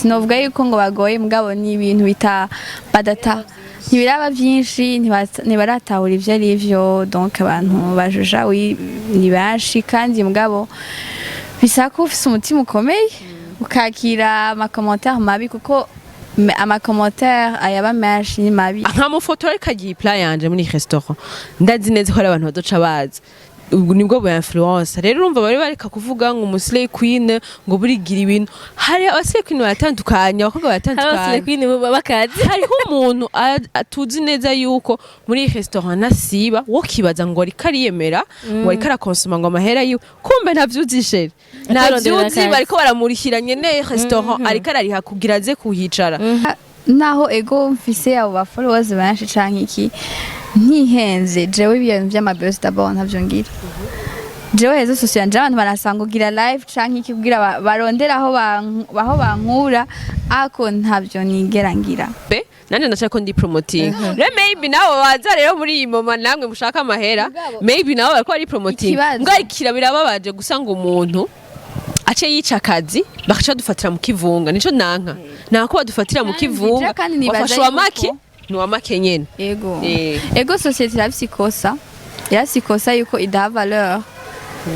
Sinovuga yuko ngo bagoye, mugabo ni ibintu bita badata, ntibiraba byinshi, ntibaratahura ivyo ari vyo. Donc abantu bajuja, oui, ni benshi, kandi mugabo bisaba ko ufise umutima ukomeye ukakira ama commentaires mabi, kuko ama commentaires ayaba menshi ni mabi. Nkamufotora ariko agiye plat yanje muri restaurant, ndazi neza ko hari abantu badoca baza. Ubwo nibwo bu influence rero. Urumva bari bareka kuvuga ngo umu slay queen ngo burigira ibintu. Hari aba slay queen baratandukanye, abakobwa baratandukanye. Queen bakazi. Hariho umuntu tuzi neza yuko muri restaurant nasiba, wo kibaza ngo ariko ariyemera, ngo ariko arakonsoma ngo amahera yiwe, kumbe ntavyuzi, chérie. Atarondera Ntavyuzi. akazi. Bariko baramurihira nyene restaurant, ariko arariha kugira aze kuhicara. Naho ego mfise abo ba followers benshi canke iki, ntihenze, jewe ibintu vy'ama buzz d'abord ntavyo ngira. Jewe réseaux sociaux yanje, abantu barasanga ugira live canke iki kugira barondere aho bankura, ako ntavyo nigera ngira. Be nanje ndashaka ko ndi promoting rero. Maybe nabo baza rero muri iyi moma, namwe mushaka amahera, maybe nabo bariko bari promoting. Ikibazo. Mbwa birababaje gusa ngo umuntu ace yica akazi, bakaca badufatira mu kivunga. Nico nanka nako badufatira mu Kandi kivunga. je kandi nibaza Wafashe uwa yuko- make ni uwa make nyene. Ego. Eh. Ego, société irafise ikosa, irafise ikosa yuko idaha valeur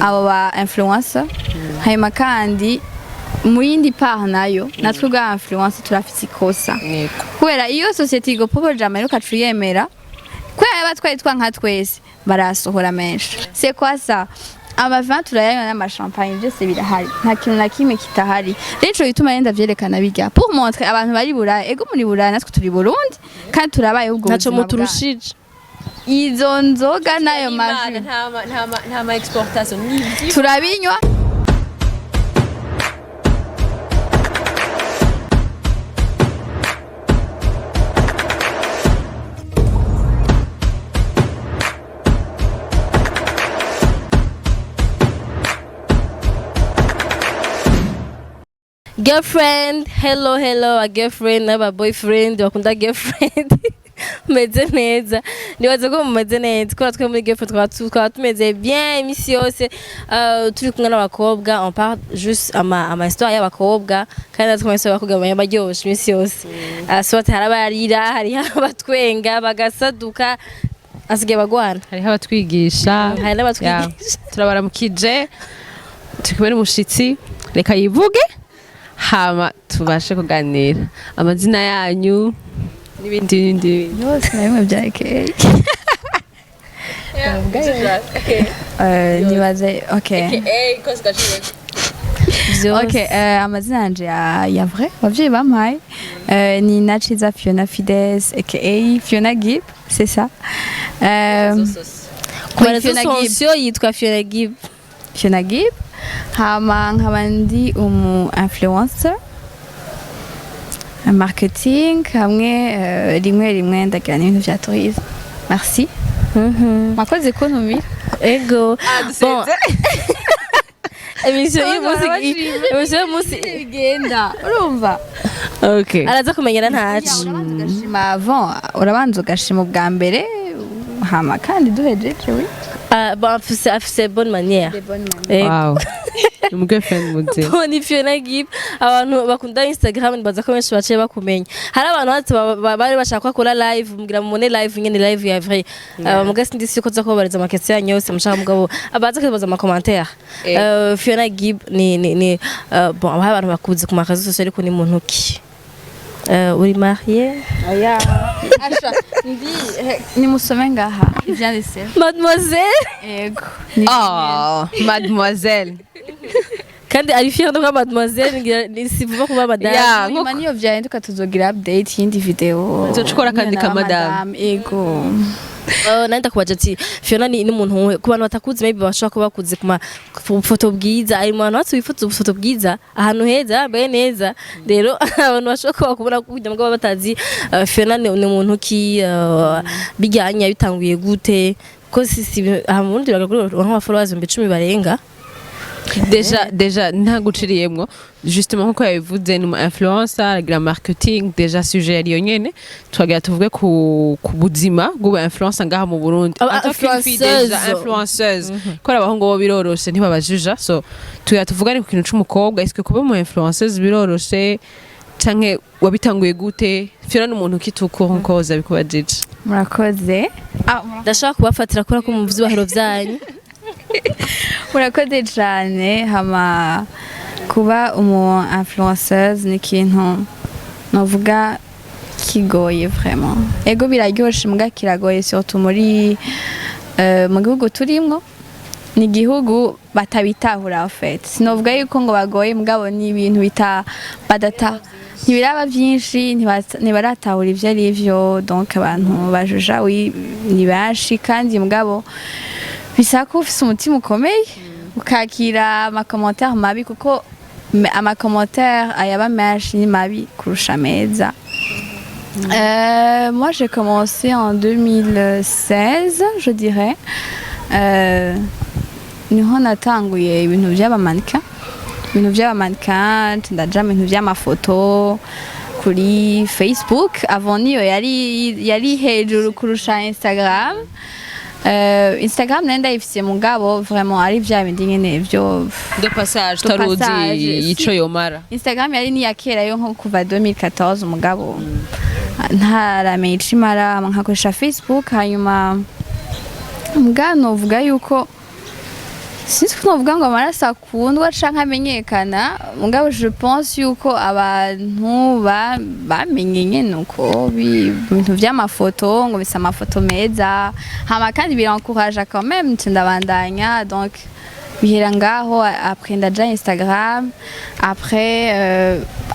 abo ba influencer. Hanyuma kandi mu yindi part nayo, natwe ubwa influencer turafise ikosa, kubera iyo société igopopoje amahera ukaca uyemera, kubera yaba twari twa nka twese barasohora menshi. C'est quoi ça? Ama vins turayanywa n'ama champagne, byose birahari, nta kintu na kimwe kitahari. Rero ico gituma rero ndavyerekana bijya pour montrer abantu bari Buraya, ego muri Buraya, natwe turi Burundi kandi turabayeho ubwo Ntaco buzima bwacu. muturushije. Izo nzoga n'ayo ma jus Nta ma exportation. Turabinywa. Girlfriend, hello hello, a girlfriend n'aba boyfriend bakunda girlfriend, mumeze neza? Nibaza ko mumeze neza, kubera twe muri girlfriend twaba tumeze bien imisi yose. Turi kumwe n'abakobwa, on parle juste ama histoire y'abakobwa, kandi natwe ama histoire y'abakobwa aba aryoshe imisi yose. Soit hari abarira, hari abatwenga bagasaduka, asigaye bagwana. Hariho abatwigisha. Hari n'abatwigisha. Yeah. Turabaramukije, turi kumwe n'umushitsi, reka yivuge hama tubashe kuganira. Amazina yanyu n'ibindi n'ibindi n'ibindi. Byose na bimwe bya ekeye. Nibaze, okay. Vyose. Ok, amazina yanje ya vrai abavyeyi bampaye ni Nachiza Fiona Fides aka Fiona Gib, c'est ça. Ku Oui, ma réseaux Fiona Gib. sociaux yitwa Fiona Gib. Fiona Gib. Hama nkaba ndi umu influencer marketing, hamwe rimwe rimwe ndagira n'ibintu vya tourisme. Merci, mwakoze kuntumira. Ego. Bon. Émission y'umunsi, émission y'umunsi. Bigenda urumva. Okay. Araza kumenyera ntaco. Urabanza ugashima avant, urabanza ugashima ubwa mbere, hama kandi duhejeje, oui. Ah, bon, afise bonne manière. Ego. Wow, ni girlfriend muzima. Bon, ni Fiona Gib. Abantu bakunda Instagram nibaza ko benshi baciye bakumenya. Hari abantu hatse bari bashaka ko akora live, mugira mubone live nyene, live ya vrai. Muga sindi siko za kubabariza ama questions yanyu yose mushaka, mugabo abaza kubaza ama commentaire. Fiona Gib ni bon, abaha abantu bakuze ku ma réseaux sociaux, ariko ni muntu ki? Uri marié? Oya. Asha, ndi nimusome ngaha ivyanditse. Mademoiselle. Ego. Oh, mademoiselle. Kandi ari fier de kuba mademoiselle, ngira ni si vuba kuba madame. Yeah. Nyuma niyo vyahinduka tuzogira update y'indi video. Tuzoca ukora akandi Niyo ka naba madame. madame. Ego. Nari ndakubaza ati Fiona ni n'umuntu we ku bantu batakuzi, maybe bashobora kuba bakuzi ku ma ku foto bwiza, ari mu bantu batse wifotoza ubufoto bwiza ahantu heza yambaye neza. Rero abantu bashobora kuba bakubona kugira ngo baba batazi Fiona ni muntu ki, bijyanye bitanguye gute, ko si aha mu Burundi bagakora nka followers 10,000 barenga. Déjà ntaguciriyemwo, justement nkuko yabivuze, ni umu influencer, aragira marketing. Déjà sujet yariyo nyene, twagira tuvuge ku buzima bw'ubu influencer ngaha mu Burundi. Aba En tant qu'une fille, déjà influenceuse. Influenceuse, kubera abahungu bo biroroshe ntibabajuja, so tugira tuvugane ku kintu c'umukobwa. Est-ce que kuba umu influenceuse biroroshe? Canke wabitanguye gute? Fiona n'umuntu kituko nkuko zabikubajije. Murakoze. Ndashaka kubafatira kubera ko mu vyubahiro vyanyu. Murakoze cyane. Hama kuba umu influenceuse ni ikintu novuga kigoye vraiment. Ego, biraryoshe, muga kiragoye, surtout muri mu gihugu turimwo. Ni igihugu batabitahura en fait. Sinovuga yuko ngo bagoye, mugabo ni ibintu bita badata, ntibiraba byinshi, ntibaratahura ivyo ari vyo. Donc abantu bajuja, oui, ni benshi, kandi mugabo bisaba ko ufise umutima ukomeye, ukakira ama commentaires mabi, kuko ama commentaires ayaba menshi ni mabi kurusha meza. Moi, j'ai commencé en 2016, je dirais. Niho natanguye ibintu by'aba mannequin, ibintu by'aba mannequin, ndaja mu bintu by'amafoto kuri Facebook. Avant niyo yari hejuru kurusha Instagram. Instagram nari ndayifise, mugabo vraiment ari vya bindi nyene vyo De passage. De Utaruzi passage, ico yomara. Instagram yari niya kera yo nko kuva 2014, mugabo ntaramenya ico imara, nkakoresha Facebook. Hanyuma mbwa novuga yuko sinzi ko novuga ngo amaraso akundwa canke amenyekana, mugabo je pense yuko abantu bamenye nyene uko ibintu vy'amafoto, ngo bisa amafoto meza, hama kandi birencourage quand même, nce ndabandanya. Donc bihera ngaho. Après ndaja Instagram, après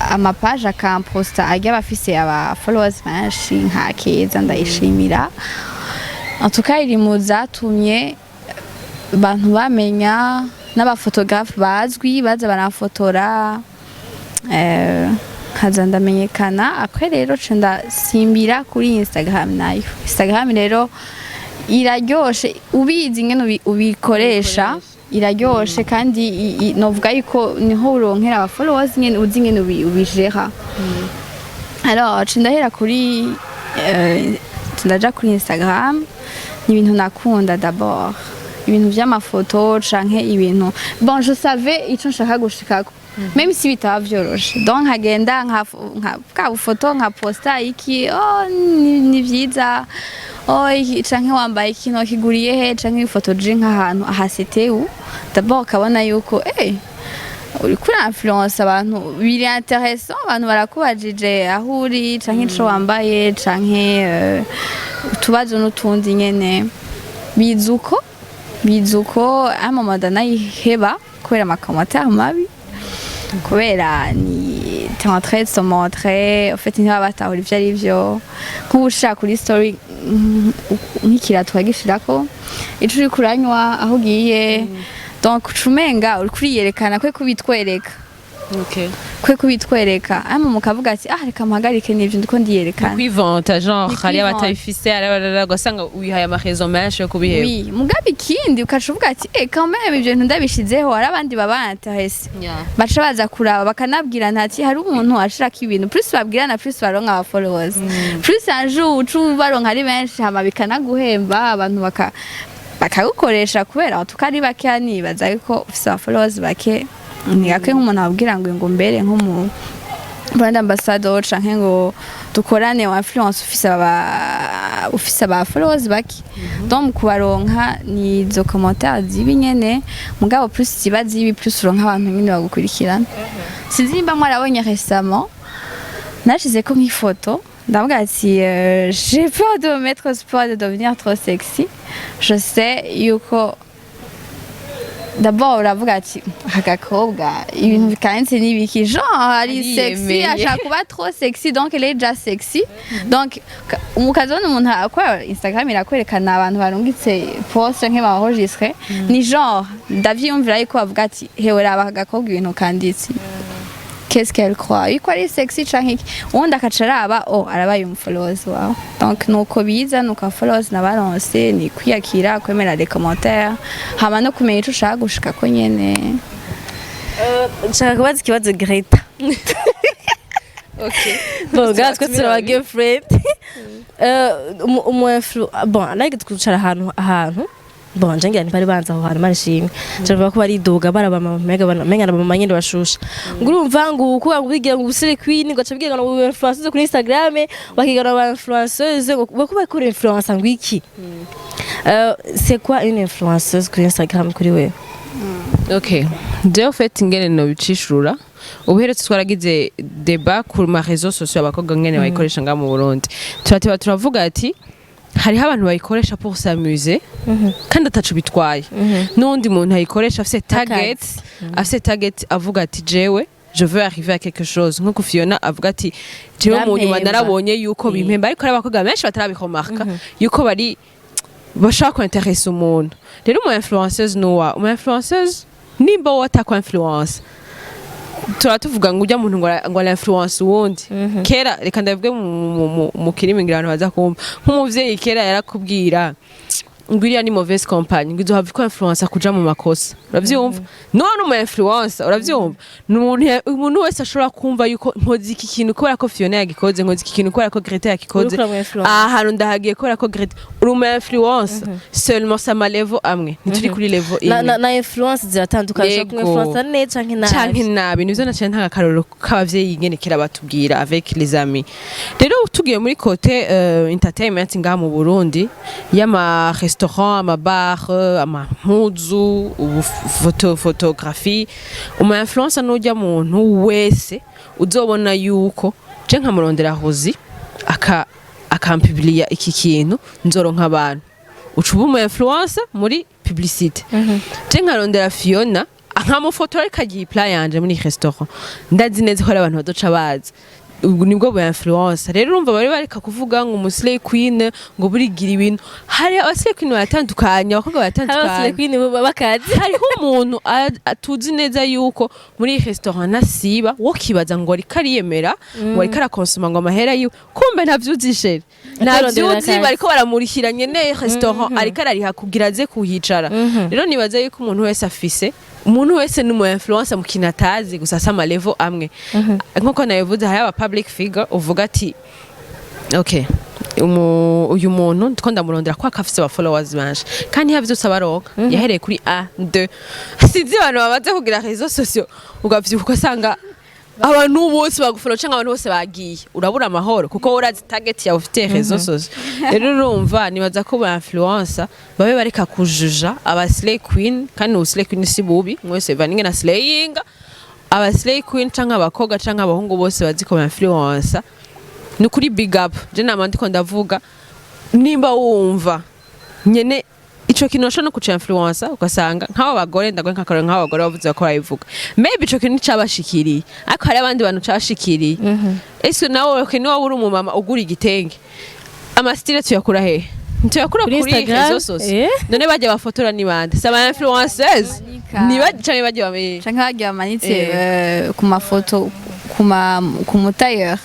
ama page akamposta, ajya abafise aba followers benshi nka Keza, ndayishimira. En tout cas iri mu zatumye abantu bamenya, n'aba photographe bazwi baza baramfotora, nkaza ndamenyekana. Après rero ce ndasimbira kuri Instagram nayo. Instagram rero iraryoshe ubizi ingene ubikoresha, iraryoshe kandi novuga yuko niho uronkera aba followers nyene uzi ingene ubijera. Alors ce ndahera kuri ce ndaja kuri Instagram. Ni ibintu nakunda d'abord, ibintu vy'amafoto canke ibintu, bon, je savais ico nshaka gushikako, même si bitaba vyoroshe. Donc nkagenda nka bwa bufoto nka posta iki, oh, ni vyiza, oh, iki, canke wambaye ikintu kiguriye he, canke ifoto je nk'ahantu aha, c'était où d'abord ukabona yuko uriko ura influence abantu, biri intéressant, abantu barakubajije aho uri canke ico wambaye canke utubazo n'utundi nyene. Biza uko amama nayiheba kubera ama commentaires mabi, kubera ni t'es en train de se montrer en fait, ntibaba batahura ivyo ari vyo. Nk'ubu ushaka kuri story nk'ikirato ukagishirako, ico uriko uranywa, aho ugiye, donc uca umenga uriko uriyerekana kwe kubitwereka, kwe kubitwereka. Hama mukavuga ati: "Ah, reka mpagarike n'ivyo ndiko ndiyerekana." Kwivanta genre. Ni Hari kwivanta. abatabifise, hari ugasanga wihaye ama raisons menshi yo kubiheba. Oui, mugabe ikindi ukaca uvuga ati: "Eh, quand même ivyo bintu ndabishizeho, hari abandi baba intéressé." Baca baza kuraba, bakanabwirana ati: "Hari umuntu ashirako ibintu." Plus babwirana, plus baronka aba followers, plus un jour uca ubaronka ari benshi, hama bikanaguhemba, abantu bakagukoresha kubera en tout cas ari bake. Nibaza yuko ufise aba followers bake, ntigakwiye nk'umuntu ababwira ngo mbere nk'umu brand ambassador canke ngo dukorane wa influence, ufise aba followers bake. Donc mu kubaronka ni izo commentaires zibi nyene, mugabo plus ziba zibi, plus uronka abantu nyene bagukurikirana. Sinzi nimba mwarabonye récemment nashizeko nk'ifoto, ndavuga ati: "J'ai peur de me mettre au sport, de devenir trop sexy." Je sais yuko d'abord uravuga ati: "Aka gakobwa ibintu bikanditse n'ibiki, genre ari sexy." Ariyemeye. Ashaka kuba trop sexy, donc elle est déjà sexy. Donc mukazona umuntu akora Instagram irakwerekana abantu barungitse post canke baenregistre, ni genre ndavyiyumvira yuko bavuga ati: "Hewe, raba aka gakobwa ibintu kanditse, qu'est-ce qu'elle croit, yuko ari sexy canke iki?" Uwundi akaca araba: "Oh, arabaye umu followers wawe." Donc nuko biza, nuko aba followers nabaronse, ni kwiyakira, kwemera les commentaires, hama no kumenya ico ushaka gushikako nyene. Nshaka kubaza ikibazo Greta. Okay. Bon, ngaha twese turi aba girlfriend. Bon, like twicara ahantu Bon, je ngira ntibari banza aho hantu, Imana ishimwe. Bavuga ko baridoga, baraba mega menga na mama nyene bashusha, ngo urumva ngo uko ngo bigira ngo ubu slay queen, ngo aca bigira ngo influenceuse kuri Instagram, bakigana ba influenceuse ngo bako bakora influence ngo iki. C'est quoi une influenceuse kuri Instagram kuri wewe? Ok, jewe en fait ingene nobicishurura, ubuherutse twaragize débat ku ma réseaux sociaux, abakobwa ngene bayikoresha ngaha mu Burundi. Turateba turavuga ati hariho abantu bayikoresha pour s'amuser kandi ataco bitwaye, n'uwundi muntu ayikoresha afise target, afise target, avuga ati jewe je veux arriver à quelque chose, nkuko Fiona avuga ati jewe mu nyuma Birampemba. narabonye yuko bimpemba. Ariko hari abakobwa benshi batarabiremarka yuko bari bashaka kwinteresa umuntu. Rero umu influenceuse nuwa umu influenceuse, nimba wowe atakwa influence, tuba tuvuga ngo ujya muntu ngo ara influence uwundi. Kera, reka ndavuge mu kirimi ngira abantu baza kumva, nk'umuvyeyi kera yarakubwira ngo iriya ni mauvaise compagnie, ngo izohava iko influence kuja mu makosa, uravyumva? None umu influence, uravyumva, ni umuntu umuntu wese ashobora kumva yuko nkoze iki kintu kubera ko Fiona yagikoze, nkoze iki kintu kubera ko Greta yagikoze, Uriko uramu influence. Aha hantu ndahagiye kubera ko Greta. Uri umu influence, seulement sama level amwe, ntituri kuri level imwe. Na influence ziratandukanye, ushobora Yego. kumwinfluensa neza canke nabi. Canke nabi. Nivyo naciye ntanga akarorero k'abavyeyi ingene kera batubwira avec les amis. Rero tugiye muri côté entertainment ngaha mu Burundi, y'ama restaurant, ama bar, ama mpuzu, ubu photographie, umu influencer n'urya muntu wese uzobona yuko je nkamurondera hozi akampubliya iki kintu, nzoronka abantu, uca uba umu influencer muri publicité. Je nkarondera Fiona nkamufotora ariko agiye plat yanje muri restaurant, ndazi neza ko hari abantu badoca baza, ubwo nibwo bu influence. Rero urumva bari bareka kuvuga ngo umu slay queen ngo burigira ibintu. Hari aba slay queen baratandukanye, abakobwa Hari baratandukanye. aba slay queen bakazi. Hariho umuntu tuzi neza yuko muri iyi restaurant nasiba, wo kibaza ngo ariko ariyemera, ngo ariko arakonsoma ngo amahera yiwe, kumbe ntavyuzi chéri, Atarondera ntavyuzi. akazi. Bariko baramurihira nyene restaurant, ariko arariha kugira aze kuhicara. Rero nibaza yuko umuntu wese afise, umuntu wese ni umu influencer mu kintu atazi, gusa asa ama level amwe. Nkuko nabivuze, hari aba public figure uvuga ati okay, uyu muntu ndiko ndamurondera ko akafise aba followers benshi, kandi ntihavye abaronka yahereye kuri a 2, sinzi, abantu bamaze kugira réseaux sociaux, ugavyuka ugasanga abantu bose bagufollow canke abantu bose bagiye, urabura amahoro kuko urazi target yawe ufite réseaux sociaux. Rero urumva nibaza ko ba influencer babe bareka kujuja aba slay queen, kandi ubu slay queen si bubi, mwese baninge na slayinga. Aba slay queen canke abakobwa canke abahungu bose bazi ko ba influencer, ni ukuri big up. Je nama ndiko ndavuga, nimba wumva nyene ico kintu bashobora no kuca influencer, ugasanga nk'abo bagore, ndagoye nk'akarore nk'abo bagore bavuze ko babivuga, maybe ico kintu nicabashikiriye, ariko hari abandi bantu cabashikiriye. Ese nawe okay, niba uri umumama ugura igitenge, ama style tuyakura hehe? Ntuyakura Kuri kuri Instagram? réseaux sociaux? Eh? None bajya bafotora ni bande? Si aba influencers? Manika. Ni bajya canke bajya bamenye? Canke bagiye bamanitse ku mafoto ku mutayeur.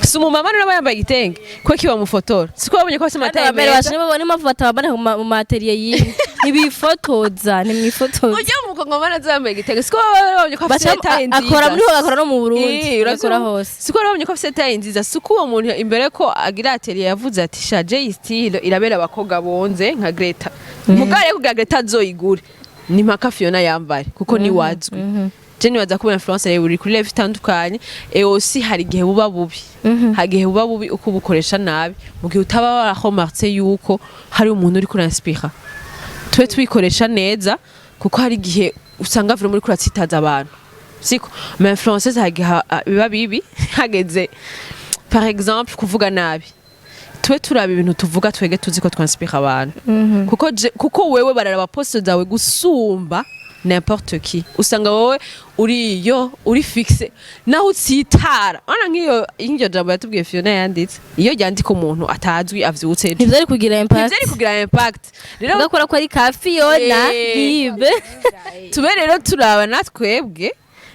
Si umumama none aba yambaye igitenge ko kibamufotora, siko babonye ko afise Kandi ama taille abamere meza? bashe nibo mpamvu batababana mu ma atelier yiwe, ntibifotoza, ntimwifotoza. Ujya mu mukongomani aza yambaye igitenge, siko baba babonye ko afise Baca- taille nziza? Akora muri ho, akora no mu Burundi, Eh, akora hose. Siko babonye ko afise taille nziza? Siko uwo muntu imbere ko agira atelier yavuze ati shaje iyi style irabera abakobwa bonze nka Greta, mugare kugira Greta azoyigure ni mpaka Fiona yambare kuko ni wazwi. Je nibaza ko influencer rero uri kuri level itandukanye, et aussi hari igihe buba bubi, hari igihe buba bubi uko ubukoresha nabi, mu gihe utaba wararemarse yuko hari umuntu uri kurinspira. Tube tubikoresha neza, kuko hari igihe usanga vraiment uriko uratsitaza abantu, siko? Mais influenceuse hari igihe biba bibi hageze par exemple kuvuga nabi. Tube turaba ibintu tuvuga, twege tuzi ko twanspira abantu, kuko wewe bararaba poste zawe gusumba n'importe qui. Usanga wowe uri yo uri fixe naho utsitara. Ona nk'iyo nk'iryo jambo yatubwiye Fiona yanditse, iyo ryandika umuntu atazwi avyutse ejo, ntivyari kugira impact. Ntivyari kugira impact. Rero ugakora ko ari ka Fiona Gibe. Tube rero turaba natwebwe,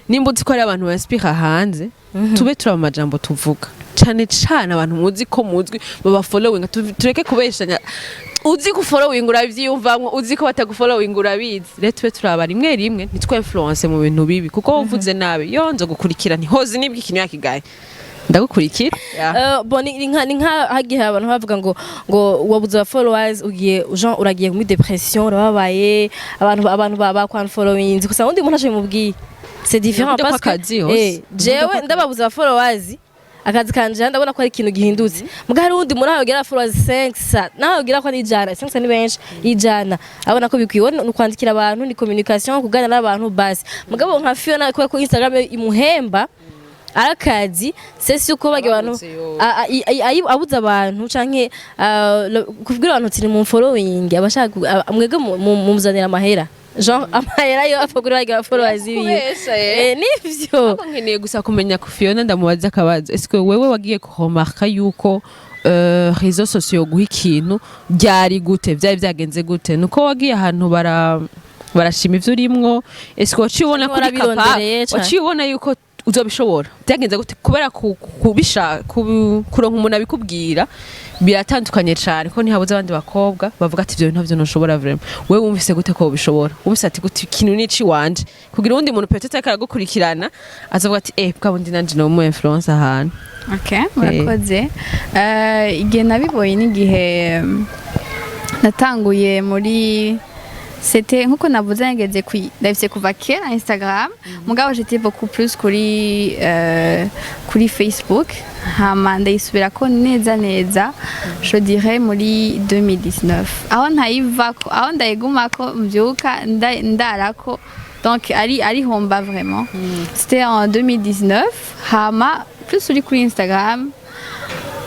nimba uzi ko hari abantu banspira hanze, tube turaba amajambo tuvuga, cane cane abantu muzi ko muzwi baba following. Tureke kubeshanya, uzi ko following uravyiyumvamwo, uzi ko batagufollowing urabizi. Rero tube turaba rimwe rimwe ntitwe influence mu bintu bibi, kuko uvuze nabi yo nzo gukurikira ntihozi nibwo ikintu yakigaye. Ndagukurikira. Yeah. Bon, ni nka hagiye abantu bavuga ngo wabuze aba followers, ugiye genre uragiye muri dépression, urababaye, abantu ba followings gusa undi muntu aje mubwiye, c'est différent. Uburyo Parce que kw'akazi hose. Jewe ndababuze aba followers, akazi kanje ndabona ko ari ikintu gihindutse, muga hari undi muntu aho yogira followers 500, naho yogira ko ari 100, 500 ni benshi, 100, abona ko bikwiye. Ni kwandikira abantu, ni communication, kuganira n'abantu basi. Mugabo nka Fiona, kubera ko Instagram imuhemba, arakazi, c'est sûr ko bagiye abantu Ababuze yo. abuze abantu canke kubwira abantu ati mu following abashaka mwebwe mumuzanira amahera, genre amahera yo apfa kuri bagiye followers biwe. Kubesha, eh. Nivyo. Ariko nkeneye gusa kumenya ku Fiona, ndamubaza akabazo: est-ce que wewe wagiye kuremarka yuko réseaux sociaux guha ikintu byari gute, byari byagenze gute? Nuko wagiye ahantu barashima ivyo urimwo, est-ce que waciye ubona kuri kapa Warabirondereye cane. Waciye ubona yuko uzobishobora? Byagenze gute? Kubera kuronka umuntu abikubwira biratandukanye cane, ko ntihabuze abandi bakobwa bavuga ati: "Ivyo bintu ntavyo ntushobora." Vraiment, wewe wumvise gute ko ubishobora? Wumvise ati gute ikintu nici wanje, kugira uwundi muntu peut-être ariko aragukurikirana azavuga ati: "Eh, bwa bundi nanje no mu influence ahantu." Okay, murakoze. Igihe nabibonye n'igihe natanguye muri, c'était nkuko navuze, nageze ndafise kuva kera Instagram, mugabo j'étais beaucoup plus kuri Facebook, hama ndayisubirako neza neza, je dirais muri 2019, aho ntayivako, aho ndayigumako, mvyuka ndarako, donc ari homba vraiment. C'était en 2019. Hama plus uri kuri Instagram,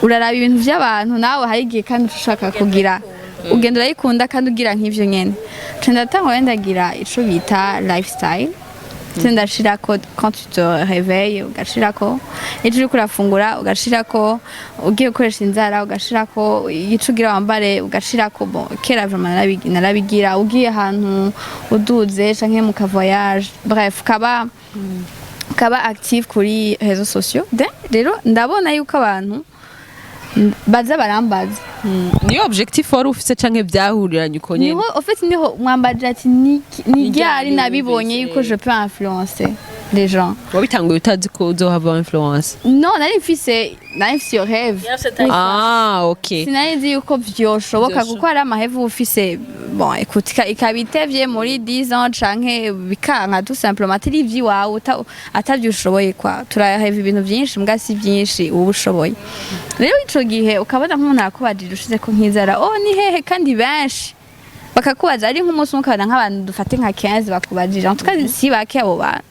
uraraba ibintu by'abantu, nawe hari igihe kandi ushaka kugira, ugenda urayikunda kandi ugira nk'ivyo nyene. Nca ndatangura ndagira ico bita lifestyle. Nca ndashirako quand tu te réveilles, ugashirako ico uriko urafungura, ugashirako ugiye gukoresha inzara, ugashirako ico ugira wambare, ugashirako. Bon, kera vraiment narabigira, ugiye ahantu, uduze canke mu ka voyage, bref, kaba active kuri réseaux sociaux. De rero ndabona yuko abantu baza barambaza. Niyo objectif wari ufise canke byahuriranye uko nyene? Niho, en fait, niho mwambaje ati ni ryari nabibonye yuko je peux influencer les gens. Wabitanguye utazi ko uzohava influence? Non, nari mfise iyo rêve. Ah, okay. Sinari nzi yuko vyoshoboka. Vyoshoboka. Kuko hari ama rêves uba ufise, bon, écoute, ikaba itevye muri 10 ans canke bikanka, tout simplement atari ivy'iwawe, atavyo ushoboye kwa turaheva ibintu vyinshi, mbwa si vyinshi uba ushoboye. Rero ico gihe ukabona nk'umuntu arakubajije ushizeko nk'inzara: "Oh, ni hehe?" Kandi benshi bakakubaza, ari nk'umunsi umwe ukabona nk'abantu dufate nka 15 bakubajije, en tout cas si bake abo bantu,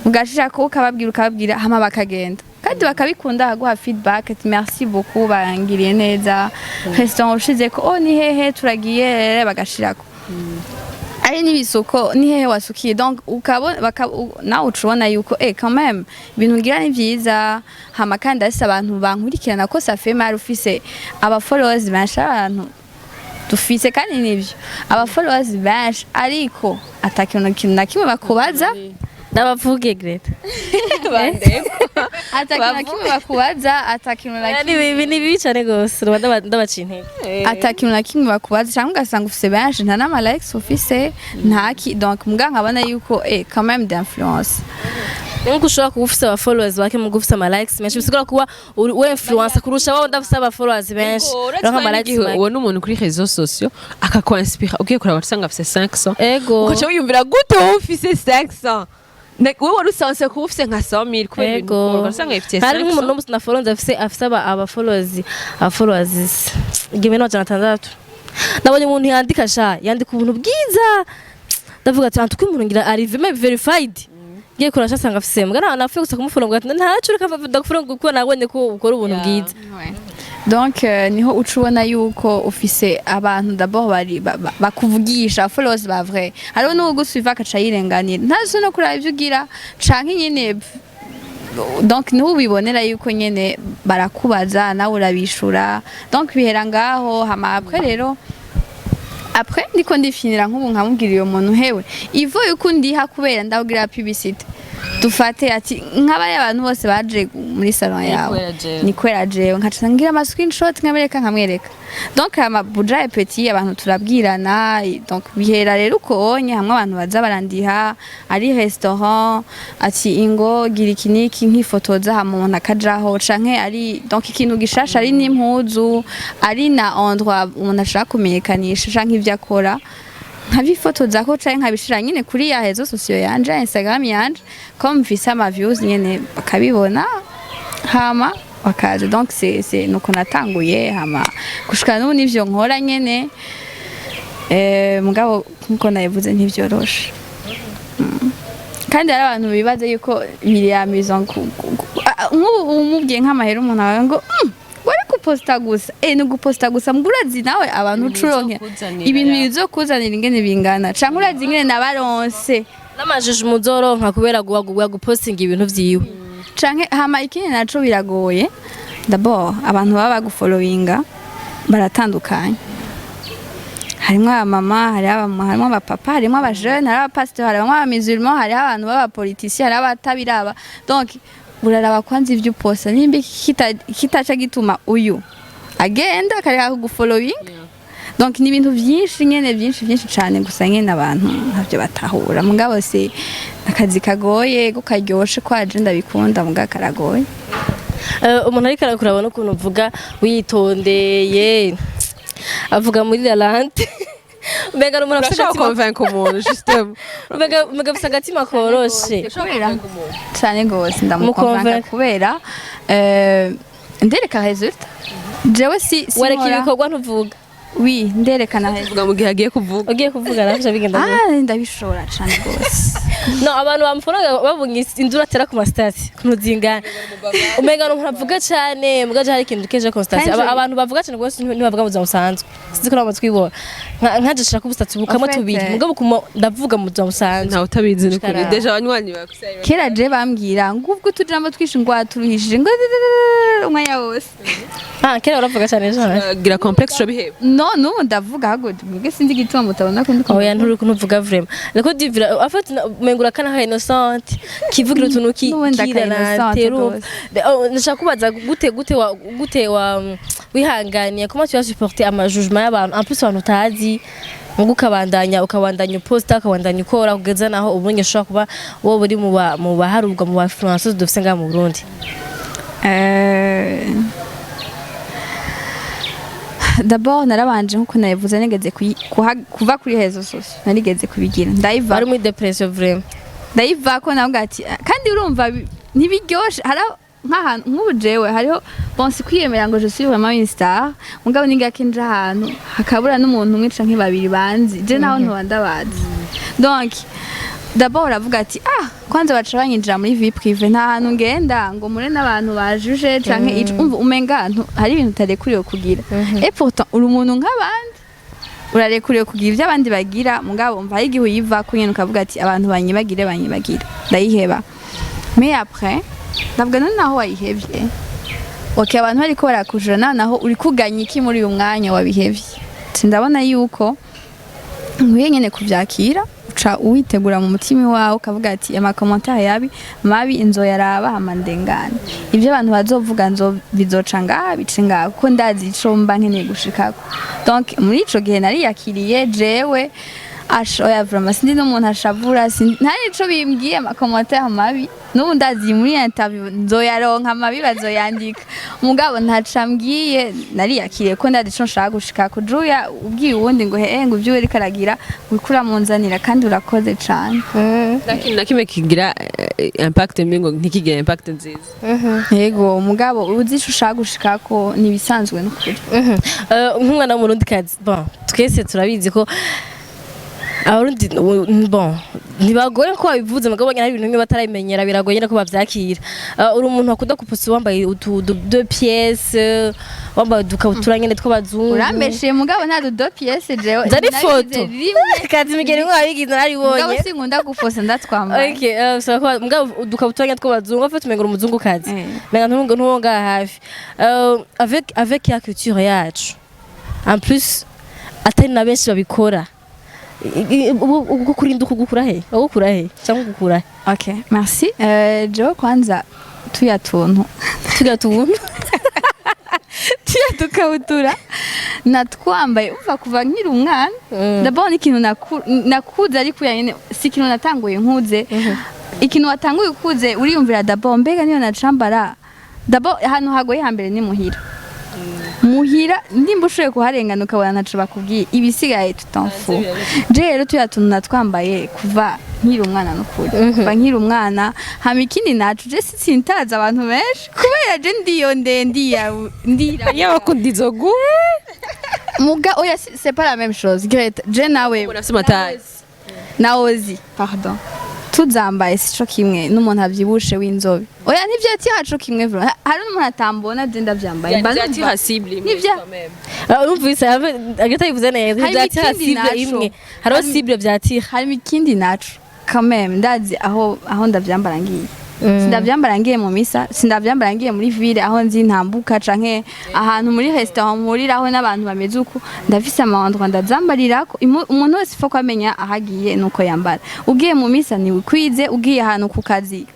ugashirako ukababwira, hama bakagenda kandi bakabikunda, bakaguha feedback ati: "Merci beaucoup, bangiriye neza." Restaurant ushizeko: "Oh, ni hehe turagiye?" Bagashirako ari n'ibisuko: "Ni hehe wasukiye?" Donc ukabona nawe uca ubona yuko quand même ibintu ngira ni vyiza. Hama kandi afise abantu bankurikirana, ko ça fait mal ufise aba followers benshi, abantu dufise kandi nivyo, aba followers benshi ariko atakintu kintu na kimwe bakubaza. Ndabavuge, Greta. Atakintu na kimwe bakubaza, atakintu na Ni kimwe. bibi, ni bibi cyane gose. Ndabaca intege. Atakintu na kimwe bakubaza, cyangwa ugasanga ufise benshi, nta n'ama likes ufise, ntaki. Donc mbwa nkabona yuko quand même d'influence. Nkuko ushobora kuba ufise aba followers bake muga ufise ama likes menshi, bisigura kuba we influencer kurusha wowe udafise aba followers benshi uronka ama likes Igihe make. ubona umuntu kuri réseaux sociaux akakwanspira, ugiye kuraba usanga afise 500, ukaca wiyumvira gute wowe ufise 500? Wowe wari usanzwe kuba ufise nka 100,000 kubera ibintu ukora, ugasanga yifitiye Hari 500. nk'umuntu n'umunsi na followers afise aba followers 1600. Nabonye umuntu yandika, sha, yandika ubuntu bwiza, ndavuga ati antuko umuntu ngira ari vraiment verified, ngiye kurasha asanga afise mbwa nta napfuye gusa kumufollow ngo ati ntaco, reka ndagufollow kuko nabonye ko ukora ubuntu bwiza. Ouais. Donc niho uca ubona yuko ufise abantu d'abord bari bakuvugisha, followers ba vrai. Hariho n'uwugusuiva akaca yirenganira, ntazi no kuraba ivyo ugira canke nyene. Donc niho ubibonera yuko nyene barakubaza, nawe urabishura, donc bihera ngaho. Hama après rero, après ndiko ndifinira nk'ubu nkamubwira iyo muntu: "Hewe, ivo yuko ndiha kubera ndabwira publicité." Dufate ati nk'abari abantu bose baje muri salon yawe Kubera jewe. Ni kubera jewe, nkaca ngira ama screenshot, nkabereka, nkamwereka. Donc ama buja petit, abantu turabwirana. Donc bihera rero uko onye hamwe abantu baza barandiha, ari restaurant, ati ingo gira iki niki, nkifotoza, hama umuntu akajaho, canke ari donc ikintu gishasha, ari n'impuzu, ari na endroit umuntu ashaka kumenyekanisha canke ivyo akora, nkabifotoza ko canke nkabishira nyine kuri ya réseaux sociaux yanje, ya Instagram yanje, comme mfise ama views nyene, bakabibona hama bakaza. Donc c'est nuko natanguye, hama gushika n'ubu nivyo nkora nyene. Mugabo nkuko nabivuze, ntivyoroshe. Kandi hari abantu bibaza yuko biri amusant nk'ubu umubwiye nk'amahera, umuntu abaga ngo wari guposta gusa, ni guposta gusa, mbwa urazi nawe abantu ucuronke bizokuzanira ibintu ya. Bizokuzanira ingene bingana, canke urazi ingene nabaronse. N'amajiji muzoronka kubera guwa gupostinga ibintu vyiwe. Canke hama ikindi naco biragoye. D'abord abantu baba bagufollowinga baratandukanye: harimwo abamama, hariho harimwo abapapa, harimwo abajene, hariho abapasitori, harimwo abamusulman, hariho abantu b'abapoliticiens, hariho abatabiraba. Donc uraraba kwanza ivyo uposta nimba kitaca gituma uyu agenda akareka kugufollowinga. Donc ni ibintu vyinshi nyene, vyinshi vyinshi cane, gusa nyene abantu ntavyo batahura. Mugabo se akazi kagoye ko karyoshe, kwaje ndabikunda, mugabo karagoye. Umuntu ariko arakurabona ukuntu uvuga witondeye, avuga muri lalante, mbega ni umuntu afise Urashobora agatima convaincre umuntu justement. Mbega afise agatima koroshe. Kubera cyane gose ndamukonvanka. Mukonvanka. Kubera ndereka résultat jewe si Wereka nkora- ibikorwa, ntuvuga. Oui, nderekana résultat. Vuga mu gihe agiye kuvuga. Ugiye kuvuga navyo bigenda gute? Ah, ndabishobora cyane gose. No abantu bamufollowinga babonye induru atera ku ma statuts ukuntu zingana, umenga ni umuntu avuga cane. Mugaje hari ikintu keje constaté. Kandi Abantu bavuga cane rwose ntibavuga mu buzima busanzwe. Sinzi ko nabo twibona nkaje shaka ubu statut bukamwe En fait, tubiri, mugabo kuma ndavuga mu buzima busanzwe. Ntawe utabizi ni kuri Shikara. déjà abanywanyi bawe. Kera je bambwira ngo ubwo utujambo twinshi, ngo waturuhishije, ngo umwanya wose. Ah, kera uravuga cane cane. Gira complexe urabiheba. No, n'ubu ndavuga, ahubwo mwebwe sinzi igituma mutabona ko ndiko. Oya, nturi ntuvuga vraiment. Niko divira en fait, umenga urakana nka innocente kivugira utuntu ki N'ubundi aka kirana innocente teru. rwose. Ndashaka kubaza gute wa wihanganiye, comment tu as supporté ama jugement y'abantu, en plus abantu utazi, mugu ukabandanya uposta, ukabandanya ukora, kugeza naho ubundi ushobora kuba wowe uri mu baharurwa mu ba influenceurs dufise ngaha mu Burundi? D'abord narabanje, nkuko nabivuze, nigeze kuva kuri réseaux sociaux, narigeze kubigira, ndayiva. Bari muri dépression vraiment. Ndayivako, navuga ati kandi urumva ntibiryoshe. Hari nk'ahantu nk'ubu jewe hariho, bon, si kwiyemera ngo je suis vraiment une star, mugabo ni gake nja ahantu hakabura n'umuntu umwe canke babiri banzi, je naho ntoba ndabazi. Donc d'abord uravuga ati ah, kwanza baca banyinjira muri vie privée, nta hantu ngenda ngo mure n'abantu bajuje canke ico, umva umenga hari ibintu utarekuriwe kugira, et pourtant uri umuntu nk'abandi, urarekuriwe kugira ibyo abandi bagira. Mugabo umva hari igihe uyivako nyene ukavuga ati abantu banyibagire, banyibagire, ndayiheba. Mais après ndavuga none naho wayihevye, ok, abantu bariko barakujura, naho naho uri kuganya iki muri uyu mwanya wabihevye? Ndabona yuko nkwiye nyene kuvyakira, uca uwitegura mu mutima wawe, ukavuga ati ama commentaires yabi mabi nzoyaraba hama ndengane, ibyo abantu bazovuga nzo bizoca ngaha bice ngaha, kuko ndazi ico mba nkeneye gushikako. Donc muri ico gihe nariyakiriye jewe. Oya, vraiment sindi n'umuntu ashavura, nta nico bimbwiye ama commentaires mabi. N'ubu ndazi muri interview nzoyaronka mabi, bazoyandika, mugabo ntaca mbwiye, nariyakiriye ko ndazi ico nshaka gushikako. Juya ubwiye uwundi ngo he ngo ibyo uriko aragira, uriko uramunzanira, kandi urakoze cane. Nta kintu na kimwe kigira impact mbi ngo ntikigire impact nziza. Yego, mugabo uzi ico ushaka gushikako, nibisanzwe n'ukuri. Nk'umwana w'umurundikazi, bon, twese turabizi ko Abarundi bon ntibagoye ko babivuze, mugabo nyine hari ibintu bimwe batarabimenyera, biragoye nyine ko bavyakira. Uri umuntu akunda guposta wambaye utu deux pièces, wambaye udukabutura nyine tw'abazungu. Urambeshiye, mugabo nta deux pièces jewe Zari nabigize foto. rimwe. Kazi migeri mwabigize Mugabo naribonye. sinkunda guposta ndatwambaye. Okay, so ko mugabo udukabutura nyine tw'abazungu afite umenga uri umuzungukazi. Menga ntungo ngaha hafi. Avec ya culture yacu, en plus atari na benshi babikora. Uko kurinda ukugukura he, ugukura he cyangwa ugukura he? Ok, merci. Jewe kwanza tuya tuntu Tuga tubuntu. Tuya tukabutura natwambaye umva kuva nkiri umwana. D'abord ni ikintu nakuze, ariko ya nyene si ikintu natanguye nkuze. Ikintu watanguye ukuze uriyumvira d'abord mbega niyo nacambara. D'abord ahantu hagoye hambere ni muhira. Muhira ndimba ushoboye kuharengana ukabona ntaco bakubwiye, ibisigaye tu t'en fous. Je rero tuya tuntu natwambaye kuva nkiri umwana, nukuri kuva nkiri umwana. Hama ikindi naco, je sintaza abantu benshi kubera je ndiyo ndendiya ndira. Iyo bakunda izo gu Muga oya, c'est pas la même chose, Greta. Je nawe Urafise ama taille. Na Ozi, pardon, tuzambaye sico kimwe n'umuntu avyibushe w'inzobe. Oya, ntivyatira co kimwe vraiment. Hari n'umuntu atambona je ndavyambaye. Mba numva- Cible. Nivya- Urumvise agata yivuze neza. Harimo Vyatira ikindi cible naco. imwe, hariho cible vyatira. Harimo ikindi naco quand même, ndazi aho ndavyambara ngiye. Sindavyambara ngiye mu misa, sindavyambara ngiye muri ville aho nzi ntambuka, canke ahantu muri restaurant mpuriraho n'abantu bameze uko. Ndafise ama endroit ndazambarirako. Umuntu wese ifo kwamenya aho agiye nuko yambara. Ugiye mu misa ntiwikwize, ugiye ahantu ku kazi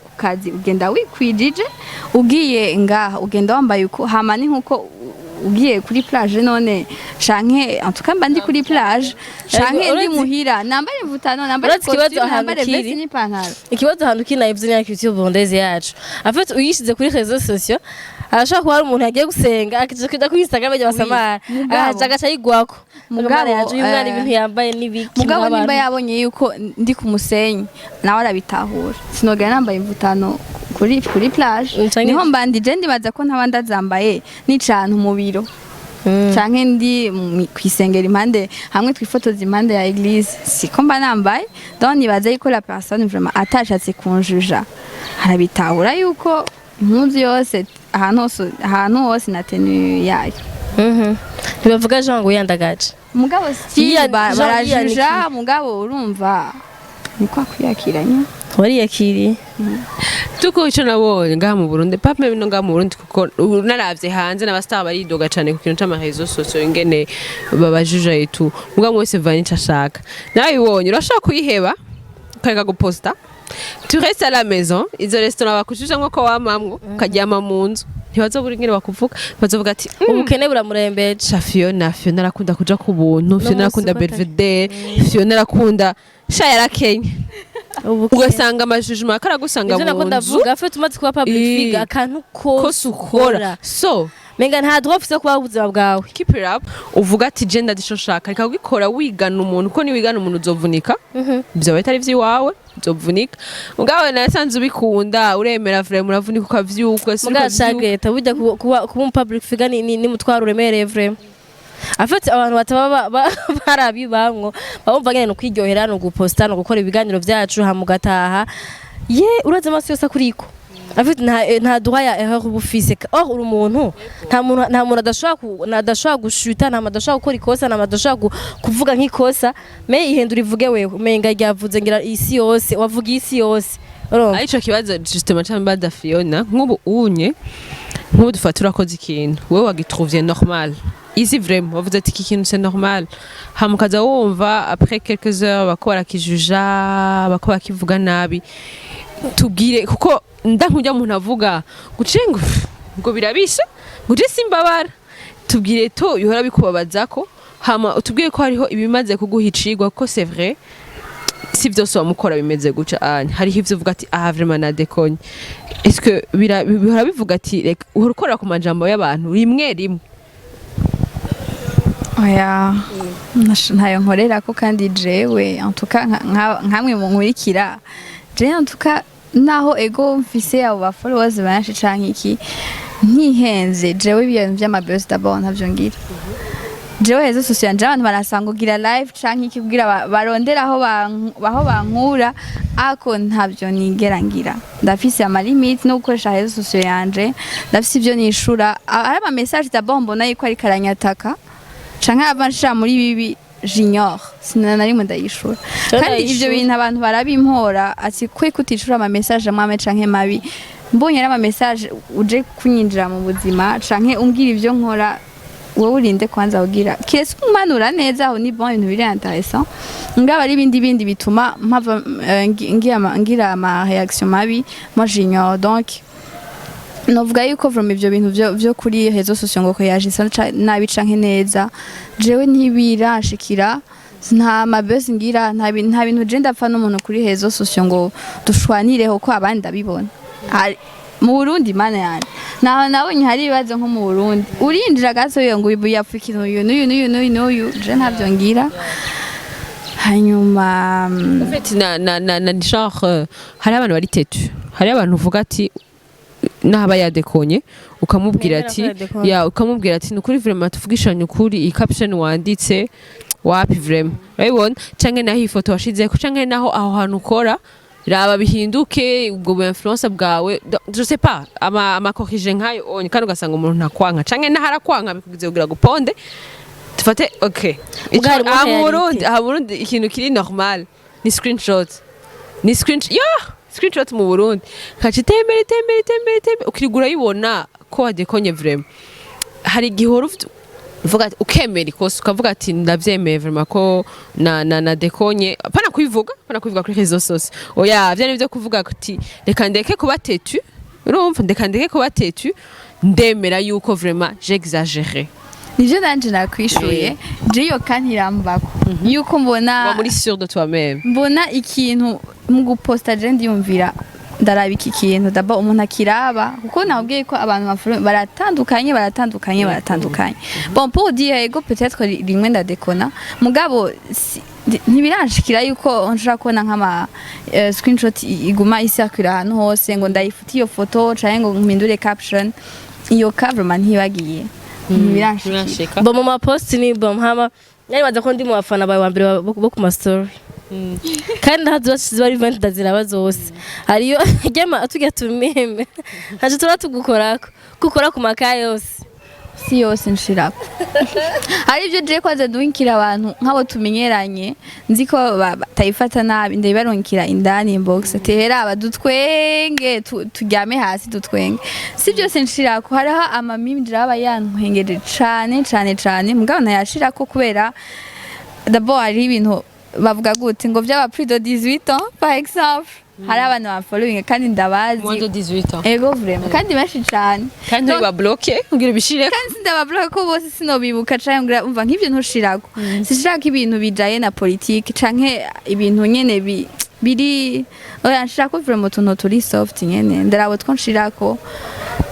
ugenda wikwijije, ugiye ngaha ugenda wambaye uko. Hama ni nkuko ugiye kuri plage none, canke en tout cas mba ndi kuri plage canke ndi muhira, nambare imvutano, nambare Uretse ikibazo costume, ahantu nambare kiri. veste n'ipantaro. Ikibazo ahantu kina ivyo ni culture burundaise yacu. En fait, uyishize kuri réseaux sociaux, arashobora kuba hari umuntu yagiye gusenga akija kuja kuri Instagram ajya basamara. Agaca ayigwako. Mugabo, Yaje uyu mwana, ibintu yambaye n'ibiki? Mugabo mw'abantu. nimba yabonye yuko ndi ku musenyi, nawe arabitahura. Sinogera nambaye imvutano kuri plage. Niho mba ndi. Je ndibaza ko ntaba ndazambaye nicantu mu biro canke ndi kw'isengero impande hamwe twifotoza impande ya église, siko mba nambaye. Donc nibaza yuko la personne vraiment atashatse kunjuja arabitahura yuko impuzu yose ahantu hose na tenue yayo. Ntibavuga Jean ngo yandagaje. Mugabo si Jean barajuja. yiyanikiye. Mugabo urumva ni kwa kwiyakira nyine. Wariyakiriye. Tuko ico nabonye ngaha mu Burundi, pas même no ngaha mu Burundi, kuko ubu naravye hanze n'aba star baridoga cane ku kintu c'ama réseaux sociaux, ingene babajuja et tout. Mugabo wese vanye ico ashaka. Narabibonye, urashobora kuyiheba ukareka guposta, tu restes à la maison, izo restaurant bakujujamwo ko wamamwo, ukaryama mu nzu, ntibazobura ingene bakuvuga. Bazovuga ati Ubukene buramurembeje. Sha Fiona, Fiona arakunda kuja ku buntu, Fiona arakunda musi ko Belvedere, Fiona arakunda, sha yarakenye. Ubukene. Ugasanga ama jugement akaragusanga Ivyo nako mu nzu. Ndavuga afite umaze kuba public figure, akantu kose kose ukora so menga nta droit ufise kuba ubuzima bwawe. Keep it up, uvuga ati je ndazi ico nshaka. Reka kugikora wigana umuntu, kuko niwigana umuntu uzovunika. Ivyo bitari ivy'iwawe, uzovunika. Mugabo nasanze ubikunda, uremera vraiment, uravunika ukavyuka, ugasubira Mugabo ukavyuka. Greta, burya kuba umu public figure ni mutwaro uremereye vraiment. Afite abantu bataba barabibamwo bumva ngene no kwiryohera no guposta no gukora ibiganiro vyacu hama ugataha, ye uraza amaso yose akuriko. Afite nta droit ya erreur uba ufise. Or uri umuntu, nta muntu adashobora gushuta, nta muntu adashobora gukora ikosa, nta muntu adashobora kuvuga nk'ikosa. Mais ihindura ivuge wewe umenga ryavuze ngira isi yose, wavuga isi yose, urumva? Arico kibazo justement c'ambaza Fiona. Nk'ubu unye, nk'ubu dufata urakoze ikintu, wewe wagitrouviye normal ici, vraiment wavuze ati iki kintu c'est normal, hama ukaza wumva après quelques heures bako barakijuja, bako bakivuga nabi. Tubwire, kuko ndankujya umuntu avuga guce ngo ngo birabisha, ngo je simbabara. Tubwire to bihora bikubabazako, hama utubwire ko hariho ibimaze kuguha icigwa, ko c'est vrai si byose wamukora bimeze guca anya, hariho ivyo uvuga ati aha vraiment nadekonye. Est-ce que bihora bivuga ati reka uhora ukorera ku majambo y'abantu rimwe rimwe? Oya, ntayo nkorera ko. Kandi jewe en tout cas nkamwe mu nkurikira, jewe en tout cas naho ego mfise abo ba followers benshi canke iki, ntihenze, jewe ibintu vy'ama buzz d'abord ntavyo ngira. Jewe réseaux sociaux yanje abantu barasanga ugira live canke iki kugira barondere aho bankura, ako ntavyo nigera ngira. Ndafise ama limite no gukoresha réseaux sociaux yanje, ndafise ivyo nishura. Ari ama message d'abord mbona yuko ariko aranyataka canke ava nshira muri bibi, j'ignore, sina na rimwe ndayishura. Jewe Kandi ivyo ndayishura. bintu abantu barabimpora ati kwe kutishura ama message amwe canke mabi. Mbonye ari ama message uje kunyinjira mu buzima canke umbwira ivyo nkora. Wowe urinde kwanza ugira kiretse umanura neza, aho ni bon, ibintu biri intéressant. Ngaba ari ibindi bindi bituma mpava ngira ama réaction mabi, moi j'ignore. Donc novuga yuko vraiment ivyo bintu vyo kuri réseaux sociaux ngo koyagisa nabi canke neza, jewe ntibirashikira. Nta mabesi ngira, nta bintu je ndapfa n'umuntu kuri réseaux sociaux ngo dushwanireho ko abandi ndabibona. Mu Burundi, mana yanje, naho nabonye hari ibibazo nko mu Burundi, urinjira gato ngo uyu yapfa ikintu, uyu n'uyu n'uyu n'uyu n'uyu. Je ntavyo ngira. Hanyuma En fait, na genre hari abantu bari têtu, hari abantu uvuga ati nahaba yadekonye, ukamubwira Nemera ati ko yadekonye. Ya, ukamubwira ati nukuri vraiment, tuvugishanye ukuri, iyi caption wanditse wapi vraiment, urabibona, canke naho iyi foto washizeko, canke naho aho hantu ukora, raba bihinduke, ubwo bu influence bwawe, je sais pas, ama corrige nkayo onye, kandi ugasanga umuntu ntakwanka canke naho arakwanka bikugize kugira guponde tufate, okay. Ubwo harimo Aha mu réalité. Burundi, aha mu Burundi ikintu kiri normal ni screenshot, ni screenshot ya screenshot mu Burundi kaca itembera, itembera, itembera, itembera, ukirigura urayibona ko wadekonye vraiment. Hari igihe uhora uvuga ati, ukemera ikosa, ukavuga ati ndavyemeye vraiment ko na dekonye, pana kubivuga kuri réseaux sociaux. Oya, vya nivyo kuvuga ati reka ndeke kuba têtu, urumva, ndeka ndeke kuba têtu, ndemera yuko vraiment j'exagéré. Nivyo nanje nakwishuye. Je iyo kantirambako yuko mbona Uba muri sûr de toi-même. Mbona ikintu mu guposta, je ndiyumvira, ndaraba iki kintu d'abord umuntu akiraba, kuko nabwiye ko abantu baratandukanye, baratandukanye, baratandukanye. Bon, pour dire ego, peut-être rimwe ndadekona, mugabo ntibiranshikira yuko nshobora kubona nk'ama screenshot iguma isirkula ahantu hose ngo ndayifute iyo foto canke ngo mpindure caption. Iyo ka vraiment ntibagiye, ntibiranshikira. Birashika. Bo mu maposti ni bom, hama naribaza ko ndi mu bafana bawe wa mbere bo ku ma story, kandi ntazo ziba ari event ndaziraba zose. Hariyo ryama tujya tumeme, ntaco tuba tugukorako gukora ku makaye yose. Si yose nshirako. Hari ibyo je kwanza duhinkira abantu nk'abo tumenyeranye, nzi ko batayifata nabi, ndabibarunkira indani inbox, ati aba dutwenge, turyame hasi dutwenge. Si byose nshirako. Hariho amamimi aba yantwengeje cane cane cane, mugabo ntayashirako kubera d'abord hari ibintu bavuga gute ngo vyaba plus de 18 ans par exemple. Hari abantu bamfollowing kandi ndabazi. Moins de 18 ans. Ego vraiment, kandi benshi cane. Kandi Donc, ntiba bloqué kugira ubishireko. Kandi sindababloka ko bose sinobibuka, canke ngira umva nk'ivyo ntushirako. Sinshirako ibintu bijaye na politike canke ibintu nyene biri, oya, nshirako vraiment utuntu turi soft nyene, ndaraba two nshirako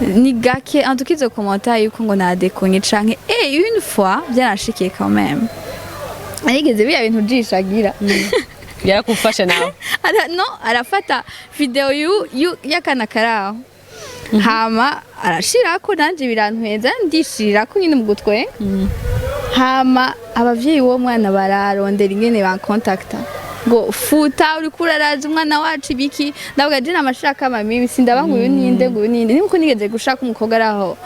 ni gake. En tout cas izo commentaire yuko ngo nadekonye canke, une fois byaranashikiye quand même, arigeze biya bintu jishagira. Yarakufashe nawe. No, arafata video y'akana karaho, hama arashirako, nanje birantweza, ndishirirako nyine mu gutwenga. Hama abavyeyi b'uwo mwana bararondera ingene bankontakta ngo futa, uriko uraraza umwana wacu ibiki. Ndavuga je namashaka amamibi, sindaba ngo uyu ninde, ngo uyu ninde. Nkuko nigeze gushaka umukobwa araho,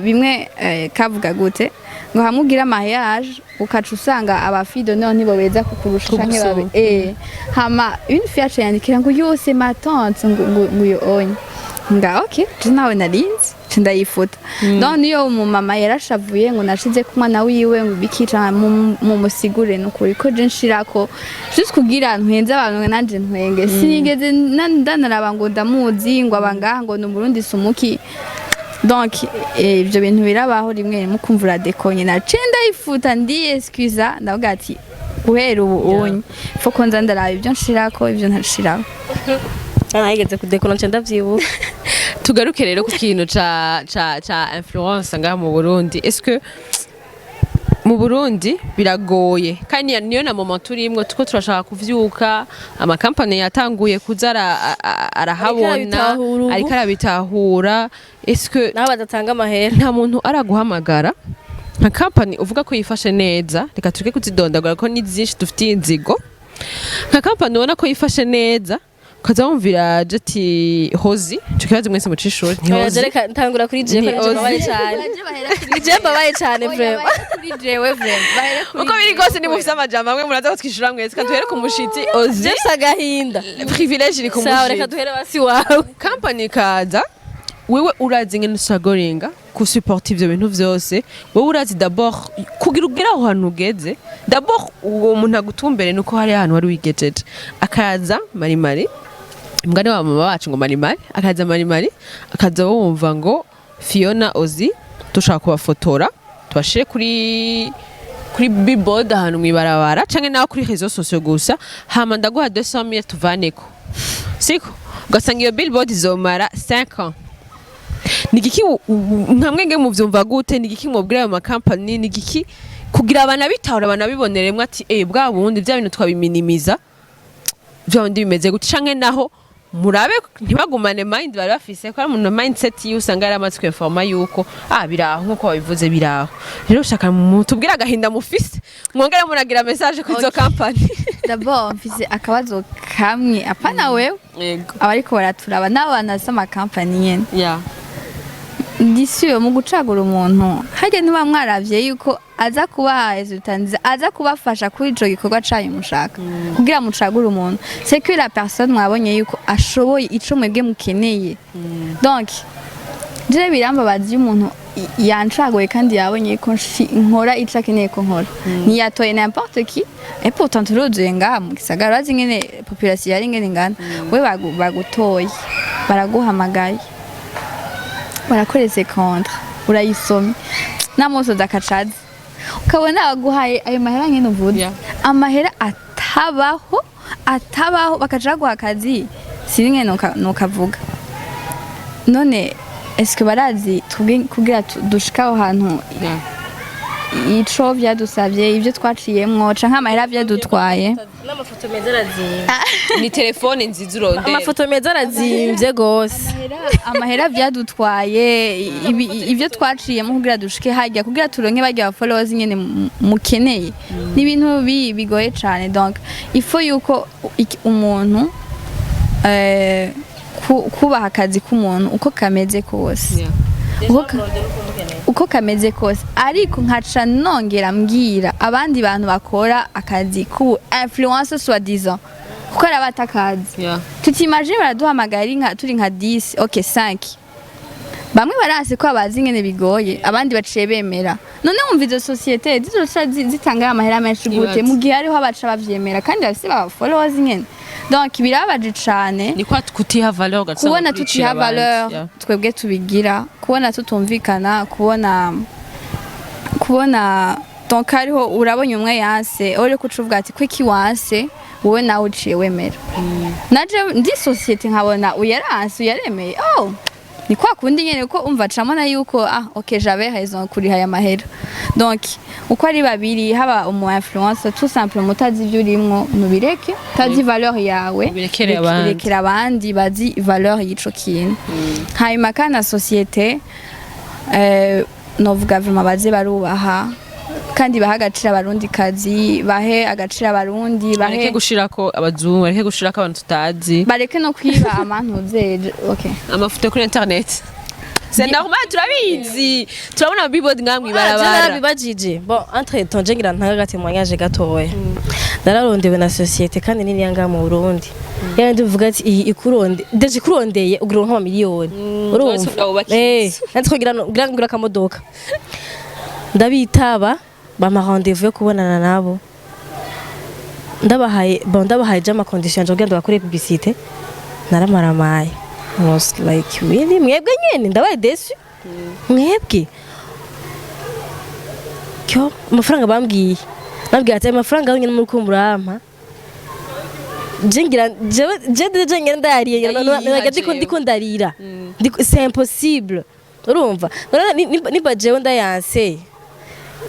bimwe kavuga gute ngo hamwe ugira mariage ukaca usanga abafido noneho ntibo beza kukurusha canke babe hama une fille aca yandikira ngo yose ma tante, ngo uyo onye nga ok, je nawe narinzi nca ndayifuta. Donc niyo umumama yarashavuye ngo nashize ku mwana wiwe ngo bikica, mu musigure nukuri ko je nshirako juste kugira ntwenze abantu nanje ntwenge. Sinigeze ndanaraba ngo ndamuzi, ngo abangaha, ngo ni Umurundi sumuki. Donc ibyo bintu birabaho rimwe rimwe ukumva uradekonye. Naciye ndayifuta, ndi excusa, ndavuga ati guhera ubu unye faut ko nza ndaraba ibyo nshirako, ibyo ntashirako. Nageze kudekora nca ndavyibuka. Tugaruke rero ku kintu ca influence ngaha mu Burundi. Est-ce que mu Burundi biragoye? Kandi niyo na moment turimwo, tuko turashaka kuvyuka, amakampani yatanguye kuza arahabona. Ariko arabitahura ubu. Ariko arabitahura. Est-ce que naho badatanga amahera? Nta muntu araguhamagara nka kampani uvuga ko yifashe neza? Reka tureke kuzidondagura ko ni byinshi dufitiye inzigo. Nka kampani ubona ko yifashe neza, ukaza wumvira aje ati hozi, ico kibazo mwese mucishuri ni Oya, hozi. reka ntangura kuri jewe, Ni ko nanje mbabaye Ozi. cane, ni jewe mbabaye cane vraiment. Kuri jewe vraiment, bahere kuri Uko biri kose nimufise amajambo amwe muraza kutwishura mwese. Duhere ku mushitsi Ozi. Jewe mfise agahinda. Privilège iri ku Sawa, reka mushitsi. duhere basi wawe. Kampani ikaza Wewe urazi ingene usagoringa kusuporta ivyo bintu vyose. Wewe urazi d'abord kugira ugere aho hantu ugeze. D'abord uwo muntu agutumbere nuko hari ahantu wari wigejeje, akaza marimari, umugani wa mama wacu ngo marimari, akaza marimari, akaza wumva ngo Fiona, Ozi, dushaka kubafotora tubashire kuri billboard ahantu mw'ibarabara canke naho kuri réseaux sociaux gusa, hama ndaguha 200 000 tuvaneko, siko? Ugasanga iyo billboard izomara 5 ans. Ni igiki nka mwenge muvyumva gute? Ni igiki mwobwira ayo makampani? Ni igiki kugira abantu abitahura, abantu abiboneremwo ati bwa bundi vya bintu twabiminimiza, vya bindi bimeze gute? Canke naho murabe ntibagumane mind bari bafise, ko ari umuntu mindset yiwe usanga yari amaze kwinforma yuko biraho nkuko babivuze biraho. Rero ushaka mutubwire agahinda mufise, mwongere muragira message kuri izo company. D'abord mfise akabazo kamwe, apana wewe, Yego. abariko baraturaba n'abantu bafise amakampani nyene. Ndisubiye mu gucagura umuntu, harya ntiba mwaravye yuko aza kubaha résultat nziza, aza kubafasha kuri ico gikorwa canyu mushaka? Kugira mucagure umuntu, c'est que la personne mwabonye yuko ashoboye ico mwebwe mukeneye. Donc je birambabaza iyo umuntu yancaguye kandi yabonye ko nkora ico akeneye ko nkora, ntiyatoye n'importe qui. Et pourtant turuzuye ngaha mu gisagara, urazi ingene population yari ingene ingana. We bagutoye, baraguhamagaye, barakorese contrat, urayisomye n'amosozi akacaza, ukabona baguhaye ayo mahera nyene uvuze, amahera atabaho, atabaho, bakaca baguha akazi. Sinzi ingene nokavuga. None eske barazi twebwe kugira dushike aho hantu, ico vyadusavye, ivyo twaciyemwo, canke amahera vyadutwaye? N'amafoto meza arazimvye. Ni telefone nziza urondera. Amafoto meza arazimvye gose. Amahera vyadutwaye, ivyo twaciyemo kugira dushike harya, kugira turonke barya followers nyene mukeneye, ni ibintu bigoye cane. Donc il faut yuko umuntu kubaha akazi k'umuntu uko kameze kose, uko kameze kose. Ariko nkaca nongera mbwira abandi bantu bakora akazi ku influence soi-disant, kuko ari abatakazi. Tutimagine baraduhamagara ari nka turi nka 10, ok, 5, bamwe baranse ko bazi ingene bigoye, abandi baciye bemera. None wumva izo société zizoca zitanga amahera menshi gute Ibaze. mu gihe hariho abaca bavyemera kandi bafise ba followers nyene? Donc birababaje cane. Ni kwa kutiha valeur, ugasanga Kubona kuricira tutiha abandi. valeur, twebwe tubigira, kubona tutumvikana, kubona donc hariho urabonye umwe yanse, uri kucuvuga ati kuki wanse, wowe nawe uciye wemera. Naje ndi société nkabona uyaranse, uyaremeye, oh ni kwa kundi nyene ko umva camona yuko ok, j'avais raison kuriha aya mahera. Donc uko ari babiri, haba umu influencer tout simplement utazi ivyo urimwo, nubireke, utazi valeur yawe, Ubirekere abandi. Rekera abandi bazi valeur y'ico kintu. Hanyuma kandi na société, novuga vraiment baze barubaha kandi bahe agaciro abarundi kazi, bahe agaciro abarundi, Bareke bahe gushirako abazungu, bareke gushirako abantu tutazi. Bareke no kwiba amantuze, okay. Amafoto kuri internet, c'est normal, turabizi, turabona billboard ngaha mw'ibarabara. Narabibajije. Bon, entre temps je ngira ntanga agatémoignage gatoya. Nararondewe na société kandi nini ngaha mu Burundi, yandi uvuga ati iyi ikuronde déjà ikurondeye ugira nk'amamiliyoni, urumva? Wubaka Nanditse kugira ngira ngura akamodoka, ndabitaba, bampa rendez-vous yo kubonana nabo. Ndabahaye, bon, ndabahaye je ama conditions yanje kugira ngo bakore publicité. Naramaramaye. I was like, really? Mwebwe nyene ndabaye déçu, mwebwe kyo amafaranga bambwiye, bambwiye ati amafaranga yonyine muri ko murampa, je ngira jewe je je ngira ndayariye, ngira Ndayiha. ndiko Jewe. Ndiko ndarira. C'est impossible, urumva? None niba jewe ndayanse,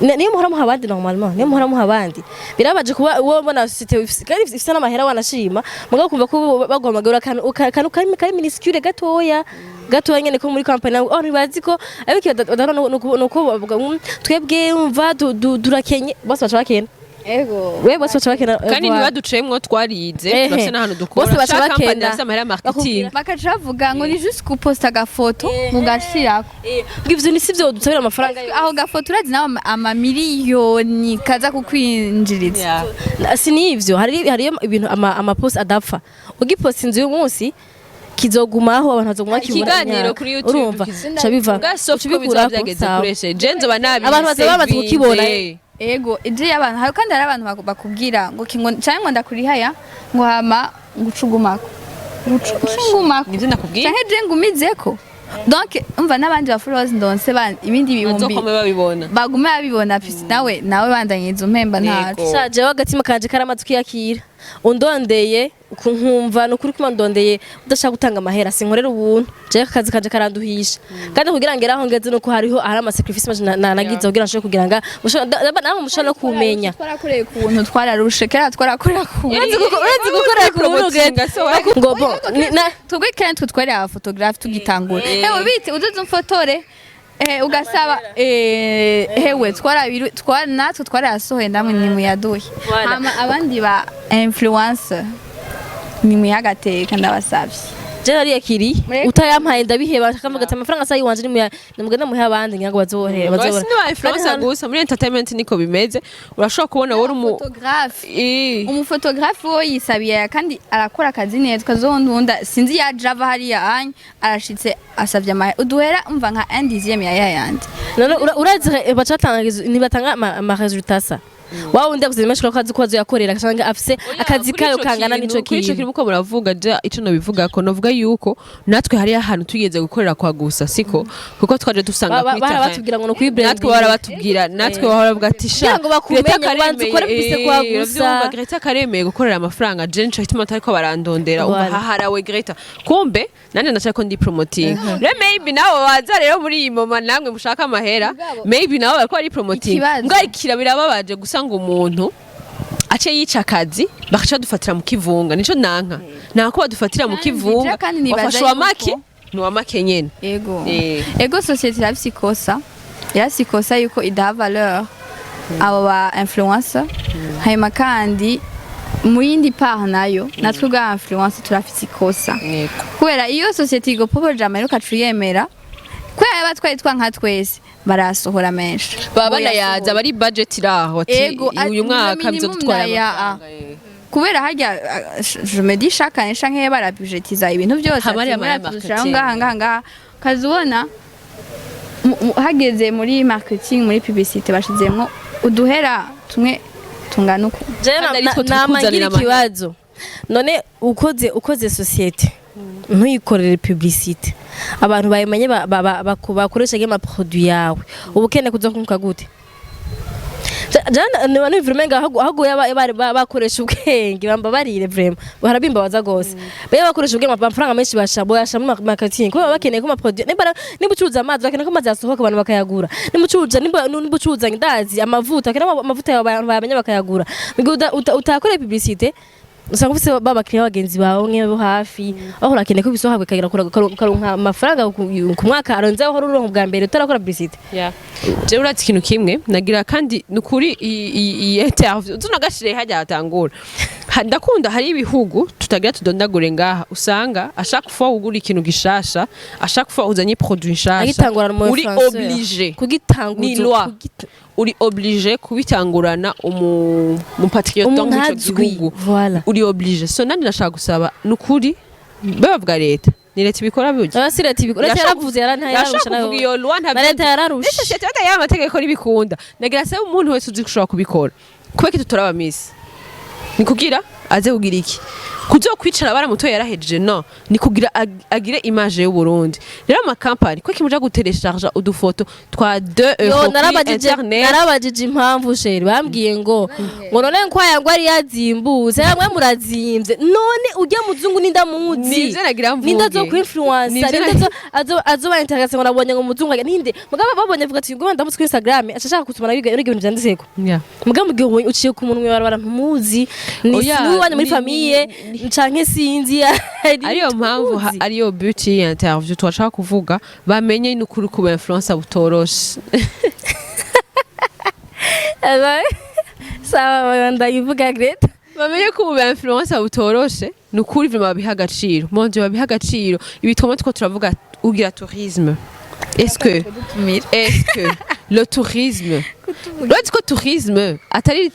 niyo muhora muha abandi, normalement niyo muhora muha abandi, birabaje kuba wowe ubona société kandi ifise n'amahera, wanashima, mugabo kumva ko baguhamagara akantu kari minuscule, gatoya gatoya nyene ko muri company, oh ntibazi ko ariko badahora nuko bavuga, twebwe umva turakenye, bose baca bakena." Ego. We bose baca bakena. Kandi ntibaducemwo, twarize, Ehe. turafise n'ahantu dukora. Bose baca Chaque company bakena. irafise amahera ya marketing. Bakaca bavuga ngo ni juste kuposta agafoto mugashirako. Ngo ivyo ni sivyo dusabira amafaranga. Aho gafoto urazi nawe amamiliyoni kaza kukwinjiriza. Si nivyo, hari hariyo ibintu ama post adapfa. Ugiposta inzu y'umunsi Kizogumaho, abantu bazoguma bakibona Ikiganiro imyaka. kuri YouTube Urumva ca biva bwa soft ko bizaba ucibikurako, byageze sawa. kureshe je nzoba nabi. Abantu bazaba bamaze kukibona. Ego, ije y'abantu hari, kandi hari abantu bakubwira ngo kingo canke ngo ndakurihaya, ngo hama ngucugumako ngucugumako. Nivyo nakubwiye. Canke je ngumizeko. Donc umva, n'abandi ba followers ndonse ibindi bihumbi bazokome babibona. Bagume babibona pisi nawe bandanyiriza umpemba ntaco. Yego. Sha, jewe agatima kanje karamaze kwiyakira. Undondeye nkumva ni ukuri kuma ndondeye udashaka gutanga amahera, sinkorera ubuntu. Jewe akazi kanje karanduhisha, kandi kugira ngere aho ngeze nuko hariho hari ama sacrifice menshi nagize kugira nshobore kugira nga namwe mushobora no kumenya. Twarakoreye ku buntu, twararushe kera, twarakorera ku buntu. Uretse gukorera ku buntu, Promotinga, so ngo bon Twebwe kenshi twe twarera abaphotographe tugitangura: "Hewe bite, uzoze umfotore." Ugasaba hewe twarabiru natwe twarayasohoye, ndamwe nimuyaduhe. Voilà. Hama abandi ba influencer, nimuyagateka, ndabasavye. Je nariyakiriye. Utayampaye ndabiheba, akavuga ati amafaranga sayi wanje nimugende muhe abandi ngira ngo bazohere Basi ni ba influencer gusa, muri entertainment niko bimeze. Urashobora kubona wowe umu Photographe, Eh. umuphotographe wo yisabiye kandi arakora akazi neza, ukazondunda sinzi ya java hariya anya arashitse asavye uduhera, umva, nka un dixième ya yayandi. None urazi bacatanga ntibatanga ama résultat sa wa wundi aguze menshi ko azi ko azoyakorera canke afise akazi Kuri kayo ico kangana n'ico kuri ico kintu. Kintu muko muravuga, je ico nobivuga ko novuga yuko natwe hariyo ahantu tugeze gukorera kwa gusa siko, kuko twaje dusanga kuri Bahora terrain. batubwira ngo no kuri Natwe bahora batubwira, natwe bahora bavuga ati sha Kugira ngo bakumenye, Greta ngo ubanze karemeye, ukore publicité kwa gusa. uravyumva, Greta karemeye gukorera amafaranga, je nico gituma atariko barandondera. Umva, Voilà. haharawe Greta, kumbe nanje ndashaka ko ndi promoting. Rero maybe nawe waza rero muri iyi moma namwe mushaka amahera, maybe nabo bariko bari promoting. Ikibazo. Mbwa birababaje gusa ngo umuntu ace yica akazi bakaca badufatira mu kivunga. Nico nanka nako badufatira mu Kandi kivunga. je kandi nibaza Wafashe uwa make ni uwa make nyene. Ego. Eh. Ego, société irafise ikosa, irafise ikosa yuko idaha valeur abo ba influencer. Hanyuma kandi mu yindi part nayo, natwe ubwa influencer turafise ikosa, kubera iyo société igopopoje amahera ukaca uyemera, kubera yaba twari twanka twese barasohora menshi. Baba banayaza bari budget iraho ati Ego, uyu mwaka minimum bizodutwara naya, amafaranga, eh. Kubera harya je me dis chaque année canke barabudgetiza ibintu byose, Haba ati hariyo muri ama tuzoshiraho marketing. ngaha ngaha ngaha, ukazubona hageze muri marketing, muri publicité, bashizemwo uduhera tumwe tungana uku. Je Kandi ari twe nama tukuzanira ngira amahera. ikibazo. None ukoze société ntuyikorere publicité, abantu bayimenye bakoresha ama produit yawe, uba ukeneye kuza kunguka gute? Jana ni vraiment ngaho aho yaba bakoresha ubwenge, bambabarire, vraiment barabimbabaza gose. Baye bakoresha ubwenge, amafaranga menshi basha boyasha mu marketing, kuba bakeneye ko ama produit, nimba ucuruza amazi bakeneye ko amazi yasohoka abantu bakayagura, nimba ucuruza ndazi amavuta bakeneye ko amavuta yawe abantu bayamenya bakayagura. Mugihe utakoreye publicité, usanga ufise ba bakiriya bagenzi bawe mwe bo hafi aho urakeneye ko bisohoka bikagera ukaronka amafaranga ku mwaka arenze aho uronka bwa mbere utarakora publicité. Yeah. Jewe uratse ikintu kimwe nagira, kandi nukuri iyi interview tunagashire hajya hatangura. Ndakunda hari ibihugu tutagira tudondagure ngaha, usanga ashaka kufa ugura ikintu gishasha, ashaka kufa uzanye produit nshasha, agitangurana umu uri influenceur. obligé Kugitanguza ni loi, uri obligé kubitangurana umu patriote umuntu w'ico azwi. gihugu. Voilà. Uri obligé. So nandi nashaka gusaba nukuri bavuga leta, ni leta ibikora burya. Aba si leta ibikora, leta yaravuze Yashaka yararusha nayo. kuvuga iyo loi. Na leta yararusha. Société yataye amategeko n'ibikunda. Nagira sabe umuntu wese uzi ko ushobora kubikora, kubera ko tutora abamisi ni kugira aze kugira iki, kuzokwicara baramutoye yarahejeje, no ni kugira agire image y'u Burundi. Rero amakampani ko kimuja gutelecharger udufoto twa 2 Yo euro kuri narabajije internet. Narabajije impamvu chéri, bambwiye ngo none nkwaya ngo ari yazimbutse, yamwe murazimvye. None ujya muzungu nindamuzi? Nivyo nagira mvuge. Ninde azo kuinfluencer? Nivyo Ninde azo ba intéressé ngo nabonye ngo muzungu ninde? Mugabo babonye avuga ati ngo ndamutse kuri Instagram ashaka kutuma nabiga ibintu vyanditseko. Mugabo mugihe ubonye uciye ku munwe barabara ntumuzi ni Oya, niwanyu muri famille canke sinzi ariyo mpamvu ariyo but y'iyi interview twashaka kuvuga bamenye n'ukuri kuba influencer butoroshe. Sawa, ndayivuga Greta. Bamenye ko ubu influencer butoroshe, ni ukuri vraiment babiha agaciro, mon Dieu, babiha agaciro. Ibi twama two turavuga ugira tourisme, est-ce que le tourisme, uretse ko tourisme atari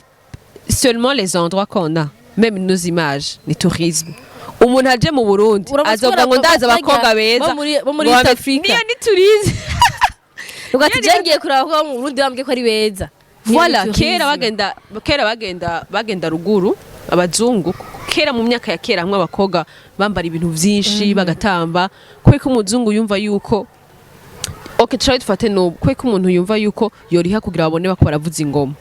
seulement les endroits qu'on a, même nos images ni tourisme. Umuntu aje mu Burundi Uramutse azovuga ngo ubona ndazi abakobwa beza bo muri ngo East Africa. Niyo ni tourisme. Ugati je ngiye kuraba ko mu Burundi bambwiye ko ari beza. Voilà, Niyo kera tourisme. bagenda ruguru, abazungu kera, mu myaka ya kera, hamwe abakobwa bambara ibintu vyinshi bagatamba, kubera ko umuzungu yumva yuko, okay, turabe dufate n'ubu, kubera ko umuntu yumva yuko yoriha kugira babone bako baravuza ingoma,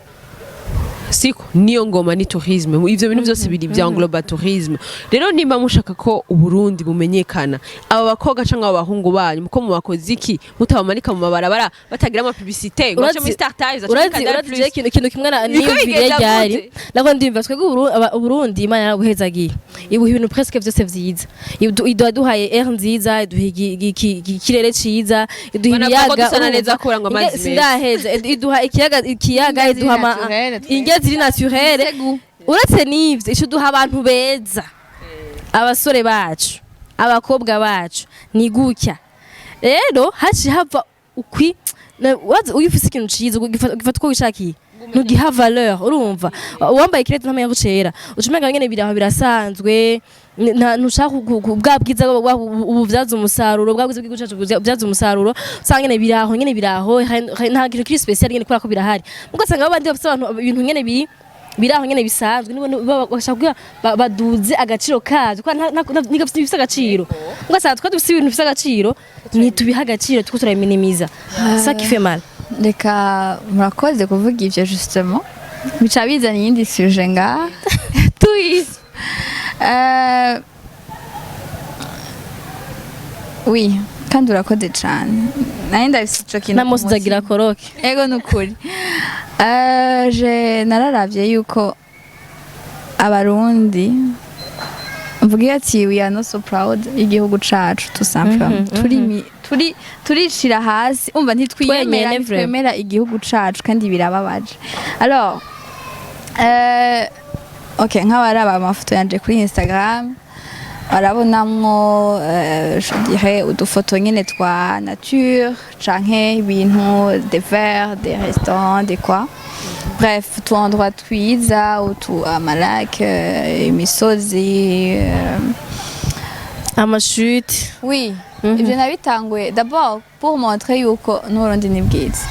siko? Niyo ngoma ni tourisme. Ivyo bintu byose biri bya engloba tourisme. Rero nimba mushaka ko Uburundi bumenyekana, aba bakobwa canke aba bahungu banyu muko mubakoze iki mutabamanika mu mabarabara, batagira ama publicité, ngo bace muri Star Times, bace muri Urazi Canal urazi Plus? je ikintu kimwe na Niko niyumviriye bigenda ryari gute? nako ndiyumva twebwe Uburundi Imana yarabuhezagiye, ibuha ibintu presque vyose vyiza. Iduha duhaye air nziza, iduha ikirere ciza, iduha Banavuga ko ibiyaga. dusa na Urumva? neza kubera ngo amazi meza. Sindaheza. Iduha ikiyaga, Indya ziri iduha naturelle, twebwe. indya ziri naturelle. Uretse n'ivyo, ico duha abantu beza, abasore bacu, abakobwa bacu, ni gutya rero haciye hava ukwi wazi uyu ufise ikintu ciza ugifata uko wishakiye, ntugiha valeur. Urumva uwambaye ikirete ntamenya ko cera, uca umenga nyene biraho birasanzwe. Ntushaka bwa bwiza ubuvyaza umusaruro, bwa bwiza bw'igihugu cacu buvyaza umusaruro. Usanga nyene biraho, nyene biraho, nta kintu kiri spécial nyene kubera ko birahari. Ugasanga abandi bafise abantu ibintu nyene biri biraho nyene bisanzwe, nibo bashaka kugira baduze agaciro kavyo, kuko bifise agaciro. Ugasanga twe dufise ibintu bifise agaciro ntitubiha agaciro, turiko turabiminimiza, ça qui fait mal. Reka, murakoze kuvuga ivyo. Justement bica bizana iyindi sujet ngaha tuyizi. Oui, kandi urakoze cane, nari ndafise ico kintu Na ku musi uzagira mutima. koroke. Ego, nukuri. Je nararavye yuko Abarundi mvuge ati we are not so proud y'igihugu cacu, tout simplement. Turi turishira hasi, umva, ntitwiyemera. Twenyene, vraiment. Ntitwemera igihugu cacu kandi birababaje. Alors ok, nk'abaraba amafoto yanje kuri Instagram barabonamwo je dirais udufoto nyene twa nature canke ibintu des verres, des restaurants, des quoi, bref, utu endroit twiza, utu ama lacs, imisozi, Ama chutes. Oui, ivyo nabitanguye d'abord pour montrer yuko n'Uburundi ni bwiza,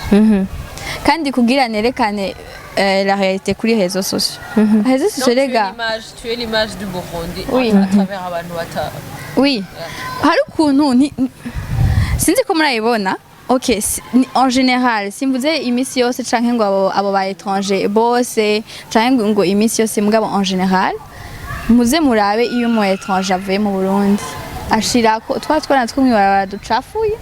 kandi kugira nerekane la réalité kuri réseaux sociaux. Réseaux sociaux, les gars. Tu es l'image du Burundi Oui. à travers abantu bata Oui, hari ukuntu sinzi ko murayibona. Ok, en général simvuze iminsi yose canke ngo abo ba étranger bose canke ngo iminsi yose, mugabo en général muze murabe iyo umu étranger avuye mu Burundi ashirako twa twana two mw'ibarabara ducafuye,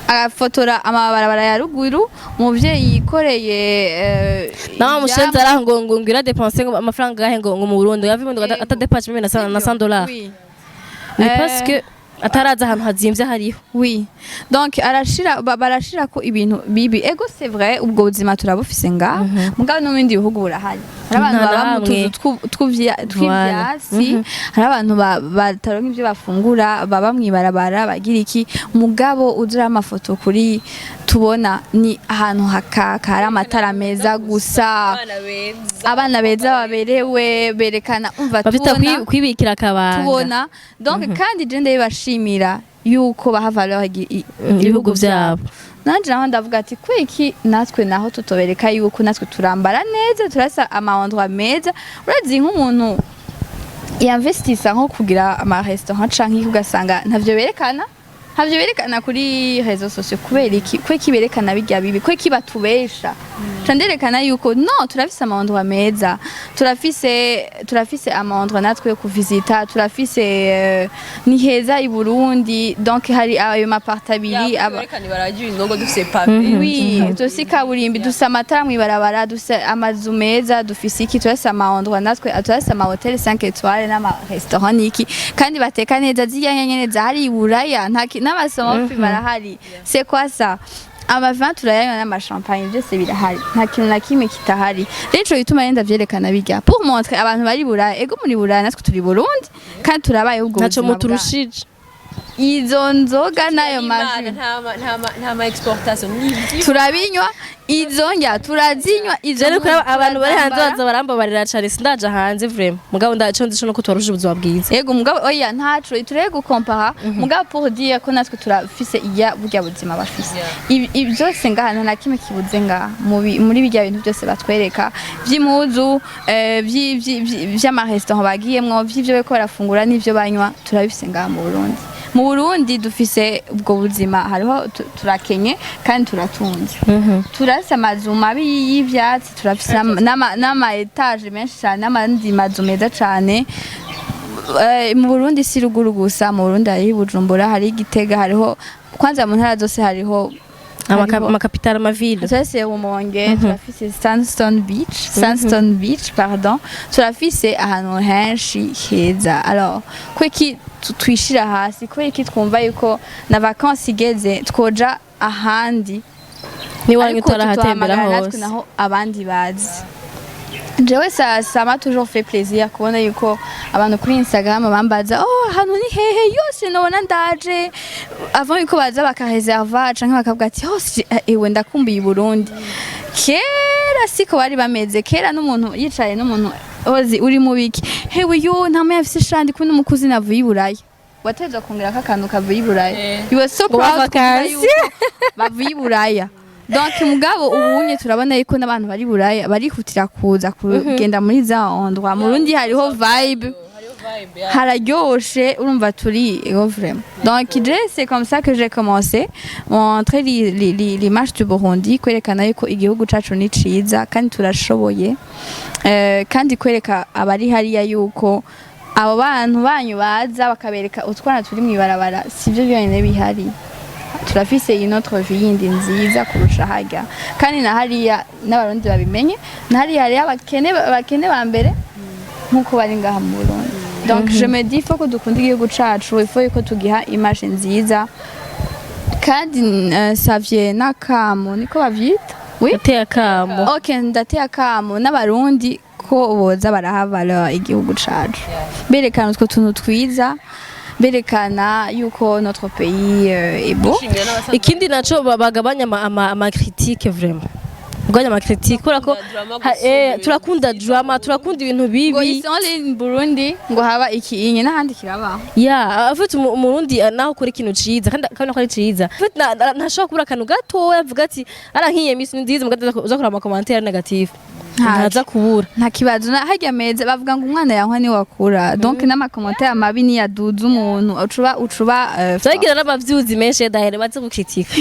agafotora amabarabara ya ruguru, umuvyeyi yikoreye Nawe mushenzi ivyamwa. Araho ngo ngira dépenser ngo amafaranga gahe ngo mu Burundi yavuye ngo Yego. ata dépense même na $100. Oui. Ni parce que ataraza ahantu hazimvye hariho. Oui. Donc arashira barashira ko ibintu bibi. Ego, c'est vrai, ubwo buzima turabufise ngaha. Mugabo no mu bindi bihugu burahari. Hari abantu Nta na baba mu hamwe. tuzu tw'ivyatsi, hari abantu bataronka ivyo bafungura, baba mw'ibarabara, bagira iki. Mugabo uzura amafoto kuri tubona ni ahantu hakaka, hari amatara meza gusa, abana beza baberewe berekana, umva, bafite tubona kwibikira akabanga. Tubona donc, kandi je ndabibashimira yuko baha valeur ibihugu vyabo. Nanje naho ndavuga ati kwiki natwe naho tutobereka yuko natwe turambara neza, turasa ama endroit meza. Urazi nk'umuntu yinvestisa nko kugira ama restaurant canke iki, ugasanga ntavyo berekana kuri réseaux sociaux. Kubera iki? Kweki berekana bijya bibi? Kweki batubesha? Ca nderekana yuko no turafise ama endroit meza, turafise ama endroit natwe yo kuvisita, turafise ni heza i Burundi. Donc hari ayo ma parties abiri aba berekana ibinogo dufise pavé. Oui, dufise ikaburimbi, dufise amatara mw'ibarabara, dufise amazu meza, dufise iki, turafise ama endroit natwe, turafise ama hôtel 5 étoiles n'ama restaurant niki, kandi bateka neza zirya nyene zahari i Buraya, nta n'abasomofi barahari. C'est quoi ça? Ama vin turayanywa n'ama champagne, byose birahari, nta kintu na kimwe kitahari. Rero ico gituma rero ndavyerekana bijya pour montrer abantu bari Buraya, ego muri Buraya, natwe turi Burundi kandi turabayeho ubwo ntaco buzima bwacu. Muturushije. Izo nzoga n'ayo maji nta ma exportation. Turabinywa. Izo ndya turazinywa, izo Jewe mpuzu abantu bari hanze turazambara. baza barambabarira cane, sindaja hanze vraiment, mugabo ndaco nzi co nuko tubarusha ubuzima bwiza. Ego, mugabo oya, ntaco turebe gukompara, mugabo pour dire ko natwe turafise iya burya buzima bafise. Ibi byose ngaha, nta na kimwe kibuze ngaha muri birya bintu byose batwereka vy'impuzu, vy'amarestaurant bagiyemwo, vy'ivyo bariko barafungura n'ivyo banywa, turabifise ngaha mu Burundi. Mu Burundi dufise ubwo buzima, hariho turakenye kandi turatunze. Turafise amazu mabi y'ivyatsi, turafise n'ama étages menshi cane n'amandi mazu meza cane. Mu Burundi si ruguru gusa, mu Burundi hariho i Bujumbura, hariho i Gitega, hariho kwanza mu ntara zose hariho. Amakapitale, amavile. Turafise Rumonge, turafise Sandstone Beach, Sandstone Beach, pardon, turafise ahantu henshi heza. Alors kweki twishira hasi? Kubera twumva yuko na vacances igeze twoja ahandi Niwanyu ariko utarahatembera tutuhamagara natwe hose. Naho abandi bazi. Jewe ça m'a toujours fait plaisir kubona yuko abantu kuri Instagram bambaza: "Oh, ahantu ni hehe?" Yose nobona ndaje avant yuko baza bakareserva, canke bakavuga ati: "Oh, ewe ndakumbuye i Burundi." Kera siko bari bameze. Kera n'umuntu yicaye n'umuntu ozi uri mu biki: "Hewe yo nta muya afise shandi kumwe n'umukuzi navuye i Buraya." Watezwa kongerako akantu kavuye i Buraya. You were so Ngo proud kuvuga vacances. yuko bavuye i Buraya. Donc mugabo ubunye turabona yuko n'abantu bari Buraya barihutira kuza kugenda muri za endroit. Mu Burundi hariho vibe, hararyoshe, urumva turi ego vraiment. Donc je c'est comme ça que j'ai commencé montrer l'image du Burundi, kwerekana yuko igihugu cacu ni ciza kandi turashoboye. Kandi kwereka abari hariya yuko abo bantu banyu baza bakabereka utwana turi mw'ibarabara sivyo byonyine bihari, turafise une autre vie yindi nziza kurusha harya. Kandi na hariya n'Abarundi babimenye, na hariya hariyo abakene ba mbere nk'uko bari ngaha mu Burundi. Donc je me dis, faut ko dukunda igihugu cacu, il faut yuko tugiha image nziza. Kandi savye n'akamo, niko bavyita, oui. Ateye akamo. Ok, ndateye akamo n'Abarundi ko boza baraha valeur igihugu cacu, berekana utwo tuntu twiza, berekana yuko notre pays est beau. Ikindi naco bagabanya ama critique vraiment, bagabanya ama critique kubera ko turakunda drama, turakunda ibintu Ngo bibi. It's only in Burundi ngo haba iki inye, n'ahandi kirabaho. Ya, afite Umurundi naho ukora ikintu ciza kandi ko ari ciza. En fait, ntashobora kubura akantu gatoya avuga ati ara nkiye misi ni nziza, mugaza uza kuraba ama commentaire négatif. Ntaco. Ntaza kubura. Nta kibazo, na harya meza bavuga ngo umwana yankwa ni wakura. Donc n'amacommentaires mabi niyaduza umuntu ucuba Turagira n'amavyuzi menshi dahere baze gukritika.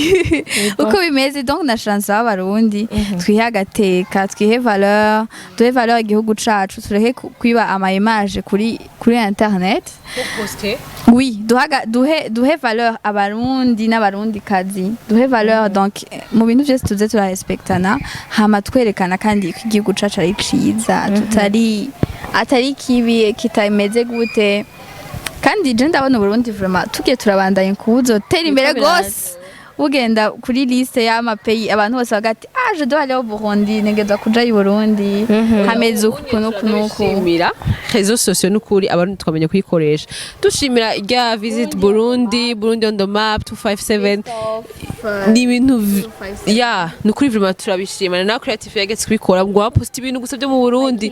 Uko bimeze. Donc na chance b'Abarundi, twihe agateka, twihe valeur, duhe valeur igihugu cacu, tureke kwiba ama image kuri internet. Oui, duhe valeur Abarundi n'Abarundi kazi, duhe valeur. Donc mu bintu byose tuze turarespektana, hama twerekana kandi ko igihugu cacu ari ciza, tutari atari kibi, kitameze gute. Kandi je ndabona Uburundi vraiment tugiye turabandanya kuwuzotera imbere Biriko biraza. gose, ugenda kuri liste y'amapays abantu bose bavuga ati: "Ah, je dois aller au Burundi, ntegerezwa kuja i Burundi, hameze uku n'uku n'uku." Dushimira réseaux sociaux n'ukuri, Abarundi twamenye kuyikoresha. Dushimira irya Visit Burundi, Burundi on the map 257, ni ibintu ya ni ukuri vraiment turabishima. Na creative yagetse kubikora ngo baposta ibintu gusa byo mu Burundi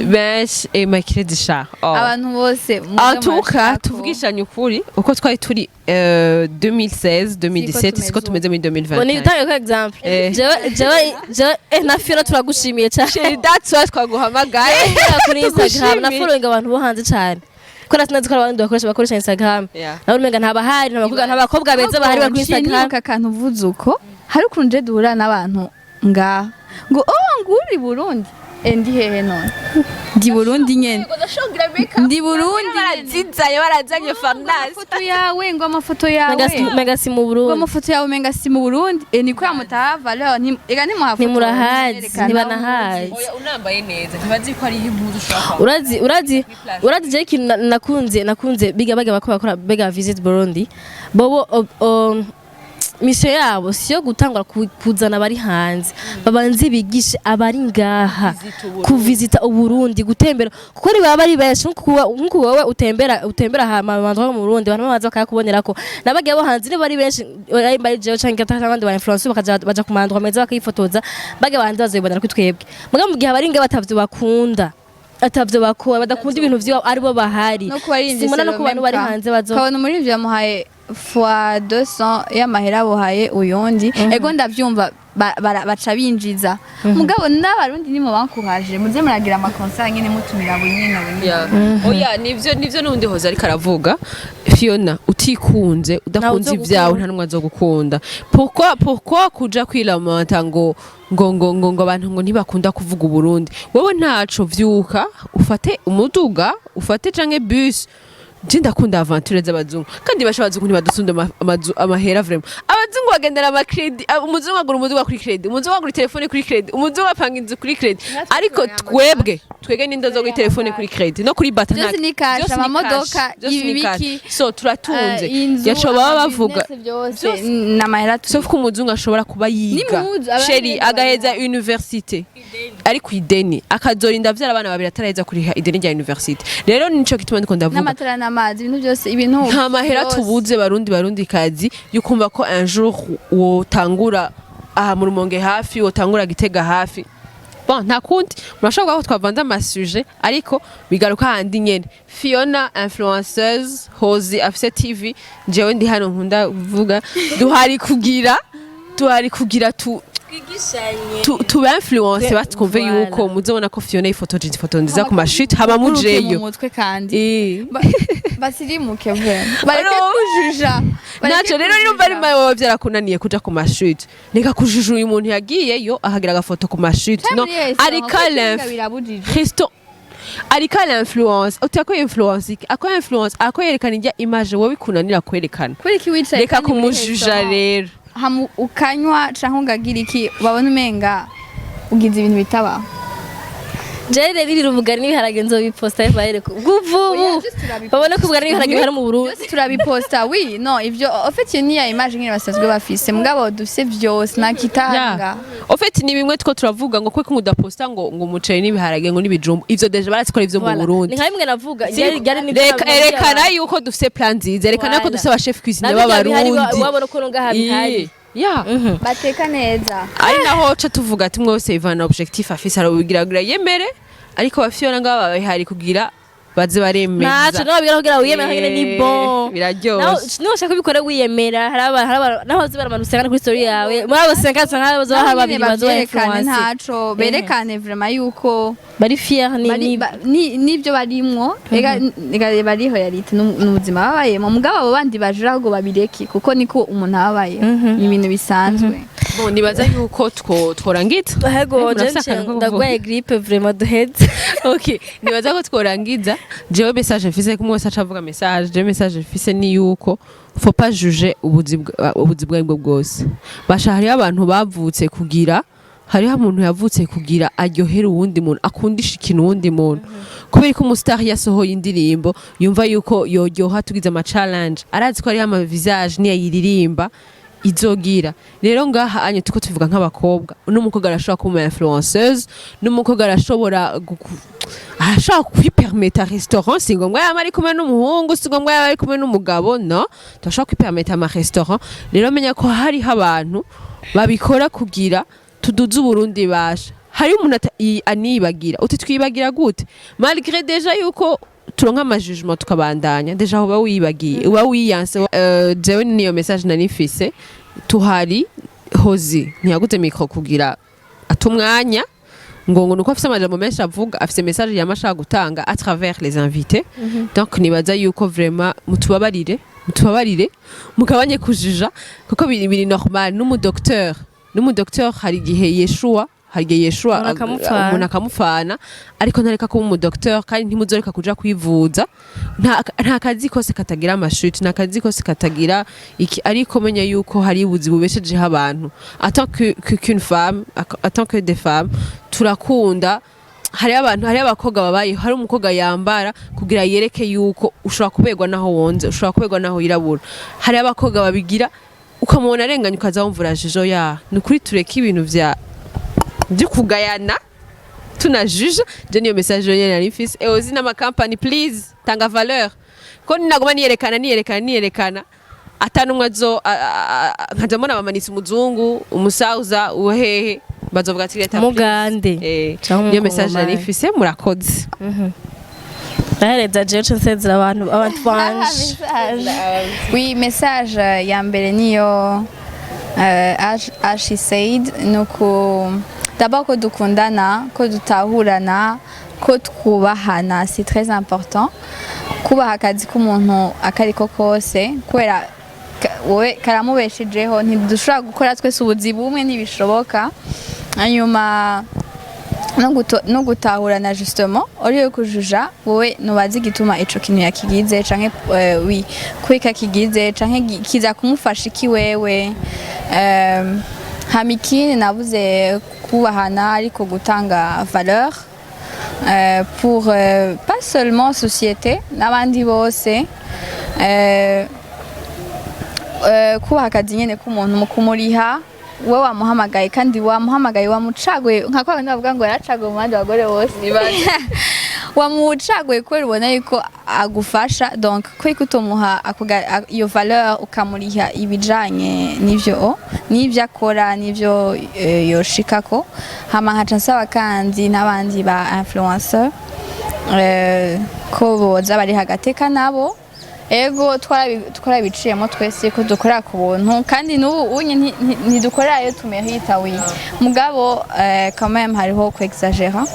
benshi, Makirezi sha, oh. Abantu bose muze Atuka murashaka ko- tuvugishanye ukuri, uko twari turi 2016 2017 siko tumeze muri Ngo ni 2021. tange ko exemple. Jewe na Fiona turagushimiye cyane. Chérie, that's why twaguhamagaye. Kuri Instagram na Tugushimiye. following abantu bo hanze cyane, ko natwe ko abandi bakoresha Instagram. Nawe umenga ntabahari, nta bakobwa beza bahari bari kuri Instagram. Nibuka akantu uvuze uko, hari ukuntu je duhura n'abantu ngaha ngo: "Oh, nguri Burundi." Ndi hehe none? Ndi Burundi nyene, ndi Burundi nyene. Barazizanye, barazanye farnase. Amafoto yawe, ngo amafoto yawe Menga si mu ngo Burundi. Amafoto yawe umenga si mu Burundi. Niko yamutaha valeur, ega ntimuha Ntimurahazi, ntibanahazi. Oya, unambaye neza ntibazi ko ariho impuzu ushobora kwambara. Urazi je ikintu nakunze biga baga bakora biga Visit Burundi bobo. Mission yabo siyo gutangura kuzana abari hanze, babanze bigishe abari ngaha kuvisita Uburundi, gutembera, kuko ni baba ari benshi. Nkuko wowe utembera hama abantu bo mu Burundi, abantu baza bakakubonerako nabagiye bo hanze, niba ari benshi, ari bari jewe canke abandi ba influencer, bakaja baja ku mandwa meza bakayifotoza, bagiye hanze bazobibonera kuri twebwe. Muga mu gihe abari ngaha batavyo bakunda, atavyo bakora, badakunda ibintu vy'iwabo, aribo bahari. No kubaririmbyi. Simona no ku bantu bari hanze bazo Kabona umuririmbyi yamuhaye fois 200 y'amahera buhaye uyundi. Ego, ndavyumva, baca binjiza, mugabo n'Abarundi nimo bankuhaje, muze muragira ama concert nyene, mutumira bunyene bunyene. Yeah. Oya, nivyo n'undi hoza ariko aravuga. Fiona, utikunze, udakunze Ntawe ibyawe, nta numwe azogukunda. Pourquoi kuja kwilamenta ngo abantu ngo ntibakunda kuvuga Uburundi? Wowe ntaco, vyuka ufate umuduga, ufate canke bus. Je ndakunda aventure z'abazungu, kandi basha abazungu ntibadusunda amahera vraiment. Abazungu bagendera ama crédit. Umuzungu agura umuduga kuri crédit, umuzungu agura telefone kuri crédit, umuzungu apanga inzu kuri crédit, ariko twebwe n'inda zo kuri telefone kuri crédit no kuri bata. Byose ni cash, byose ni amamodoka, cash, byose ni cash. ibiki, So turatunze. Inzu, yaco baba bavuga ama business byose Byose. n'amahera. Sauf ko umuzungu ashobora kuba yiga, N'impuzu, abandi chéri, bari agaheza université ari ku ideni, akazorinda avyara abana babiri ataraheza kuriha ideni rya université. Rero nico gituma ndiko ndavuga n'amatara n'amazi, ibintu byose, ibintu nta mahera byose. Tubuze Barundi, Barundi kazi, yukumva ko un jour wotangura aha mu Rumonge hafi, wotangura Gitega hafi. Bon, nta kundi, murashobora kuvuga ko twavanze ama sujet, ariko bigaruka handi nyene. Fiona influenceuse, Hozi afise TV, jewe ndi hano nkunda kuvuga, duhari kugira tuba influence, batwumve Voilà. yuko muzobona ko Fiona yifotoje ifoto nziza ku mashit haba Muguruke mu mujeyo. mutwe kandi. Basirimuke vraiment, bareke Alors, kujuja, bareke Naco rero nimba ari kujuja. mawe wowe byarakunaniye kuja ku mashit, reka kujuja uyu muntu yagiyeyo ahagira agafoto ku mashit no Muri restaurant, ariko kuko l'inf birabujijwe. Christo ariko influence, utako influence iki? Ako influence ako yerekana ijya image wowe bikunanira kwerekana. Kubera iki wicaye Reka kandi muri kumujuja restaurant, rero. hamu ukanywa canke ugagira iki, babona umenga ugize ibintu bitabaho. Jewe rero irira ubugari n'ibiharage nzobiposta bareke Oya, ubu just turabiposta. babone ko ubugari n'ibiharage bihari mu Burundi. Byose turabiposta, oui. No, ivyo en fait iyo ni ya image nyine basanzwe bafise, mugabo dufise vyose nakitanga. En fait ni bimwe two turavuga ngo kweko udaposta ngo umuceri n'ibiharage ngo n'ibijumbu, ivyo déjà barazikora ivyo mu Voilà. Burundi. Ni nka bimwe navuga ryari nibyo Reka nabwiye erekana abantu. yuko dufise plan nziza, erekana ko Voilà. dufise aba chef cuisinier Nabirya bihari, b'Abarundi. wabona ko ngaha bihari. Ya. Bateka neza. Ari naho ca tuvuga ati mwe wese ivana objectif afise, arabigira kugira yemere, ariko bafiyona ngaba babihari kugira baze baremeza. Ntaco nawe kugira wiyemera nyene ni bon. Biraryoshe. Nawe ushaka kubikora wiyemera, hari aba naho zibara abantu usanga kuri story yawe, muri abo usanga usanga bazo hari Nabo babiri nyene bazo bavyerekane, influence ntaco, berekane vraiment yuko bari fier ni bari n'ibyo barimwo, ega bari réalité n'ubuzima babayemo. Mugabo abo bandi bajura ahubwo babireke, kuko niko umuntu aba abayeho, ni ibintu bisanzwe. Bon, nibaza yuko tworangiza. Hego. Murafise akantu ko kuvuga? Ndagwaye grippe vraiment, duheze. Okay, nibaza ko tworangiza. Jewe message mfise, kumwe wese aca avuga message. Jewe message mfise ni yuko faut pas juger ubuzi bwa bwo bwose. Basha, hariho abantu bavutse kugira, hariho umuntu yavutse kugira aryohere uwundi muntu, akundisha ikintu uwundi muntu. Kubera ko umu star yasohoye indirimbo, yumva yuko yoryoha, tugize ama challenge, arazi ko hariho ama visage niyayiririmba izogira. Rero ngaha anye tuko tuvuga nk'abakobwa, n'umukobwa arashobora kuba umu influenceuse, n'umukobwa arashobora arashobora kwipermeta restaurant. Si ngombwa yaba ari kumwe n'umuhungu, si ngombwa yaba ari kumwe n'umugabo, no turashobora kwipermeta ama restaurant. Rero menya ko hariho abantu babikora kugira tuduze Uburundi. Basha, hari umuntu anibagira uti twibagira gute, malgré déjà yuko turonka ama jugement, tukabandanya, déjà uba wibagiye, uba wiyanse. Jewe niyo message nari mfise. Tuhari Hozi ntiyaguze micro kugira atumwanya ngo nuko afise amajambo menshi avuga, afise message yama ashaka gutanga à travers les invités. Donc nibaza yuko vraiment mutubabarire, mugabanye kujuja, kuko biri normal. N'umudocteur hari igihe yeshua, hari igihe yeshua Umuntu akamupfana. Umuntu akamupfana, ariko ntareka kuba umudocteur, kandi ntimuzoreka kuja kwivuza. Nta kazi kose katagira amashuti, nta kazi kose katagira iki, ariko menya yuko hari ubuzi bubeshejeho abantu. En tant que qu'une femme, en tant que des femmes, turakunda, hari abantu, hari abakobwa babayeho, hari umukobwa yambara kugira yereke yuko ushobora kuberwa naho wonze, ushobora kuberwa naho wirabura. Hari abakobwa babigira. Ukamubona arenganye, ukaza wumva urajijo. Ya, ni ukuri, tureke ibintu vya byo kugayana, tunajuja. Je, niyo message yonyene nari mfise. Et aussi n'amakampani, please, tanga valeur, ko ninaguma niyerekana, niyerekana, niyerekana, atanumwe azo nkaja mbona bamanitse umuzungu, umusauza, uhehe, bazovuga ati leta please. Mugande canke Niyo message nari umukongomani. mfise. Murakoze. Ndahereza jewe, nce nsezera abantu banje. Oui, message ya mbere niyo as she said, nuko d'abord ko dukundana, ko dutahurana, ko twubahana. C'est très important kubaha akazi k'umuntu akariko kose, kubera wowe karamubeshejeho. Ntidushobora gukora twese ubuzi bumwe, ntibishoboka. Hanyuma no gutahurana justement, uriyo kujuja, wowe nubazi igituma ico kintu yakigize canke oui, kwika kigize canke kiza kumufasha iki wewe. Hama ikindi navuze, kubahana, ariko gutanga valeur pour pas seulement société, n'abandi bose. Kubaha akazi nyene k'umuntu mu kumuriha, we wamuhamagaye, kandi wamuhamagaye, wamucaguye, nka kwa bandi bavuga ngo yaracaguye mu bandi bagore bose. Wamucaguye kubera ubona yuko agufasha, donc kubera utomuha iyo valeur, ukamuriha ibijanye n'ivyo n'ivyo akora, n'ivyo yoshikako. Hama nkaca nsaba kandi n'abandi ba influenceur ko boza bari hagateka nabo. Ego, twarabiciyemo twese ko dukorera ku buntu, kandi n'ubu unye ntidukorera ayo tumerita, oui, mugabo quand même hariho kwexagera,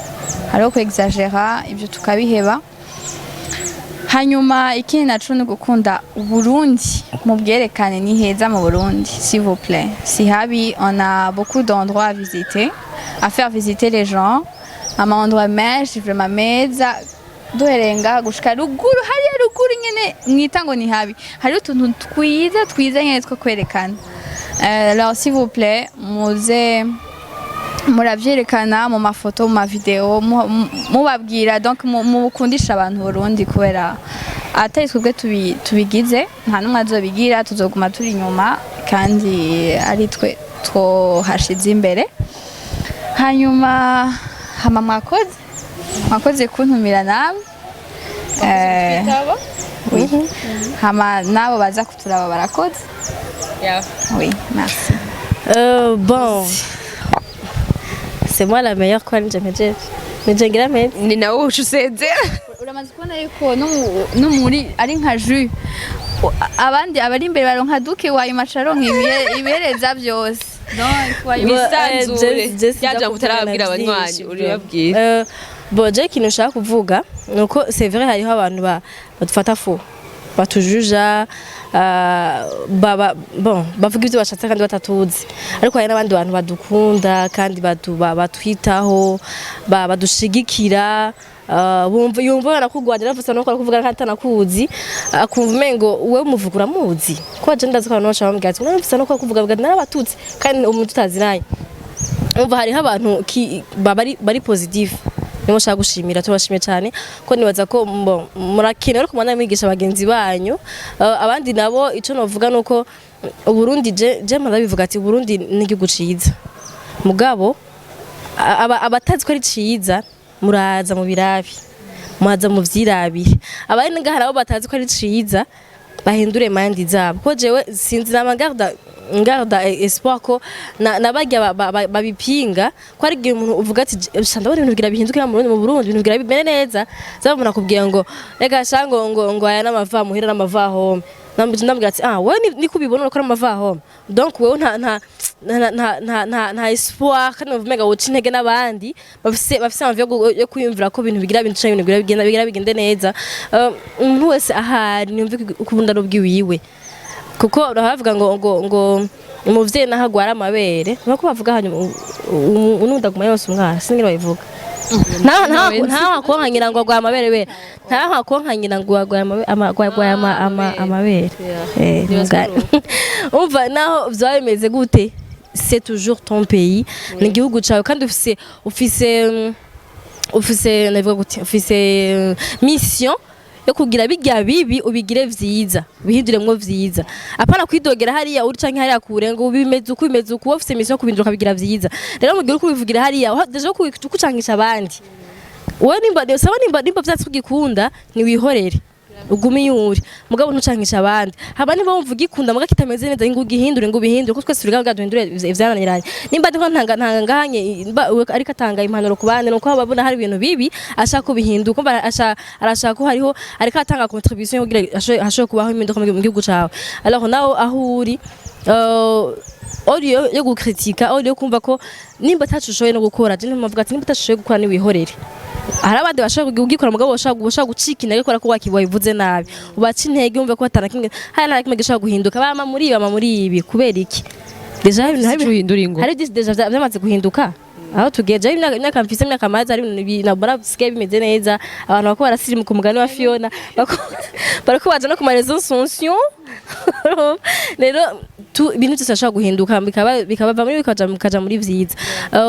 hariho kwexagera, ibyo tukabiheba. Hanyuma ikindi naco ni ugukunda Uburundi, mu bwerekane ni heza mu Burundi, s'il vous plaît, si habi. On a beaucoup d'endroits à visiter, à faire visiter les gens, ama endroits menshi vraiment meza, duhereye ngaha gushika ruguru, hariya ruguru nyene mwita ngo ni habi, hariho utuntu twiza twiza nyene two kwerekana. Alors s'il vous plaît, muze muravyerekana mu mafoto, mu mavideo, mubabwira, donc mukundisha abantu Burundi, kubera atari twebwe tubigize, nta n'umwe azobigira, tuzoguma turi inyuma kandi ari twe twohashize imbere. Hanyuma hama mwakoze kuntumira namwe. Oui. Hama nabo baza kuturaba barakoze. Oui, merci. Bon, c'est moi la meilleure, quoi, nje mpejeje, nje ngira mpeze. Ni nawe uca usezera. Uramaze kubona yuko no muri ari nka jus, abandi abari imbere baronka duke, wayuma acaronka ibihereza byose. Donc, Wisanzure. Je sinza Rya jambo kuvuga na utarabwira abanywanyi, vyinshi, uribabwire. Bon, je ikintu nshaka kuvuga nuko c'est vrai, hariho abantu badufata fo, batujuja, baba bon, bavuga ibyo bashatse kandi batatuzi, ariko hari n'abandi bantu badukunda kandi batwitaho, badushigikira. Bumva yumva barakugwanira, bavusa no kuvuga nk'atanakuzi, akumva umengo wewe umuvuga uramuzi, ko je ndazi ko abantu bashobora bambwira ati mvusa no kuvuga bwa narabatutse kandi umuntu tutaziranye. Umva, hariho abantu bari positive, nibo nshaka gushimira. Tubashimiye cyane, ko nibaza ko murakenewe, ariko mwana mwigisha bagenzi banyu. Abandi nabo, ico novuga nuko Uburundi, je mpora bivuga ati Uburundi ni igihugu ciza, mugabo abatazi ko ari ciza, muraza mu birabi, muraza mu vyirabire. Abari ngaha nabo batazi ko ari ciza, bahindure mind zabo, ko jewe sinzi, nama ngarda espoir ko nabarya babipinga, ko ari igihe umuntu uvuga ati "Sha, ndabona ibintu bigira bihindukira mu Burundi, ibintu bigira bimere neza." Zaba umuntu akubwira ngo reka sha, ngo aya n'amava muhira n'amava home. Ndambwira ati ah, wewe niko ubibona ko ari amava home, donc wewe nta espoir, kandi umenga woca intege n'abandi bafise envie yo kwiyumvira ko ibintu bigira bintu canke ibintu bigira bigende neza. Umuntu wese ahari niyumve ukunda n'ubwiwiwe, kuko baravuga ngo umuvyeyi naho agwara amabere, nako bavuga, hanyuma unundi aguma yose umwana, singira babivuga, nta konka nyina ngo agwaye amabere bere, nta konka nyina ngo agwaye amabere. Umva, naho vyaba bimeze gute, c'est toujours ton pays, ni igihugu cawe, kandi ufise navuga gute, ufise mission. yo kugira bijya bibi ubigire vyiza, ubihinduremwo vyiza, apana kwidogera hariya uri canke hariya kure ngo bimeze uku, bimeze uku. Wowe ufise mission yo kubihindura ukabigira vyiza. Rero mu gihe uriko ubivugira hariya, déjà kucangisha abandi, wowe nimba saba nimba vyatsi ugikunda, ntiwihorere, ugume iyo uri, mugabo ntucangisha abandi. Haba niba wumva ugikunda muga kitameze neza, ngo ugihindure, ngo ubihindure, kuko twese turi ngaho duhindure ivyananiranye. Nimba ndiko ntanga ngahanye ariko atanga impanuro ku bandi, nuko babona hari ibintu bibi ashaka kubihinduka, kumva arashaka ko hariho ariko atanga contribution kugira hashobore kubaho impinduka mu gihugu cawe. Alors nawe aho uri, ori yo gukritika, ori yo kumva ko nimba ataco ushoboye no gukora, je ntimuvuga ati nimba utashoboye gukora niwihorere, hari abandi bashobora kugikora, mugabo bashobora gucika intege kubera ko wabivuze nabi. Ubaca intege, wumve ko atana kimwe, hari na kimwe gishobora guhinduka. Bama muri ibi, bama muri ibi, kubera iki? Déjà hari ibintu uhindura ingo. Hari byinshi déjà vyamaze guhinduka aho tugeze. Imyaka mfise, imyaka maze, hari ibintu nabona bisigaye bimeze neza, abantu bako barasirimuka, umugani wa Fiona, barako baja no ku ma réseaux sociaux. Rero ibintu byose bishobora guhinduka, bikaba muri bikaja muri vyiza.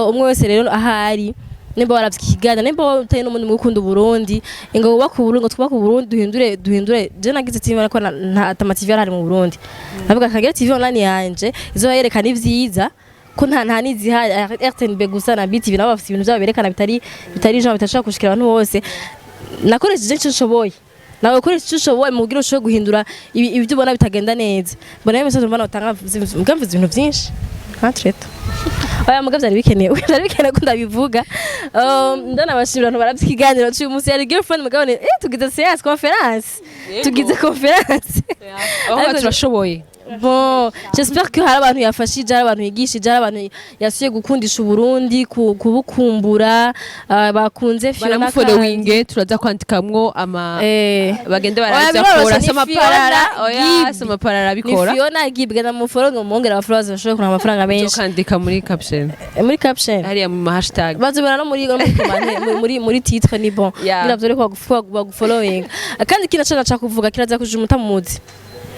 Umwe wese rero ahari, nimba waravye ikiganiro, nimba utari n'umundi mu gukunda Uburundi, ngo wubake Uburundi, ngo twubake Uburundi, duhindure. Je nagize TV ariko nta ama TV yarahari mu Burundi. Navuga kagira TV online yanje izoba yerekana ivyiza, ko nta nizihari, RTNB gusa na BTV, nabo bafite ibintu byabo berekana bitari genre bitashobora gushikira abantu bose. Nakoresheje icyo nshoboye, nawe ukoresha icyo ushoboye mu kugira ushobore guhindura ibyo ubona bitagenda neza. Mbona rero message mbona utanga, mbwa mvuze ibintu byinshi entre-temps. Oya, muga vyari bikenewe ko ndabivuga. Ndanabashimira abantu baravye ikiganiro c'uyu munsi. Yari girlfriend, mugabo ni tugize séance conférence, tugize conférence. Aho Ariko- turashoboye. Bon, j'espère que hari abantu yafashije, hari abantu yigishije, hari abantu yasuye gukundisha Uburundi, kubukumbura, bakunze Fiona. Baramufollowinge, turaza kwandikamwo ama bagende Oya, baraza biroroshe, kora ni samaparara. Fiona Oya, Gibb. samaparara Ni bikora. Fiona Gibb, genda mufollow, mwongere aba followers bashobore kuronka amafaranga menshi. Uzokandika muri caption. Muri caption. Hariya mu ma hashtag. Bazobera no muri titre, ni bon. Yeah. Kugira vyore ko bagufollowing. Kandi ikindi naco naca kuvuga, kiraza kuja umutamuzi.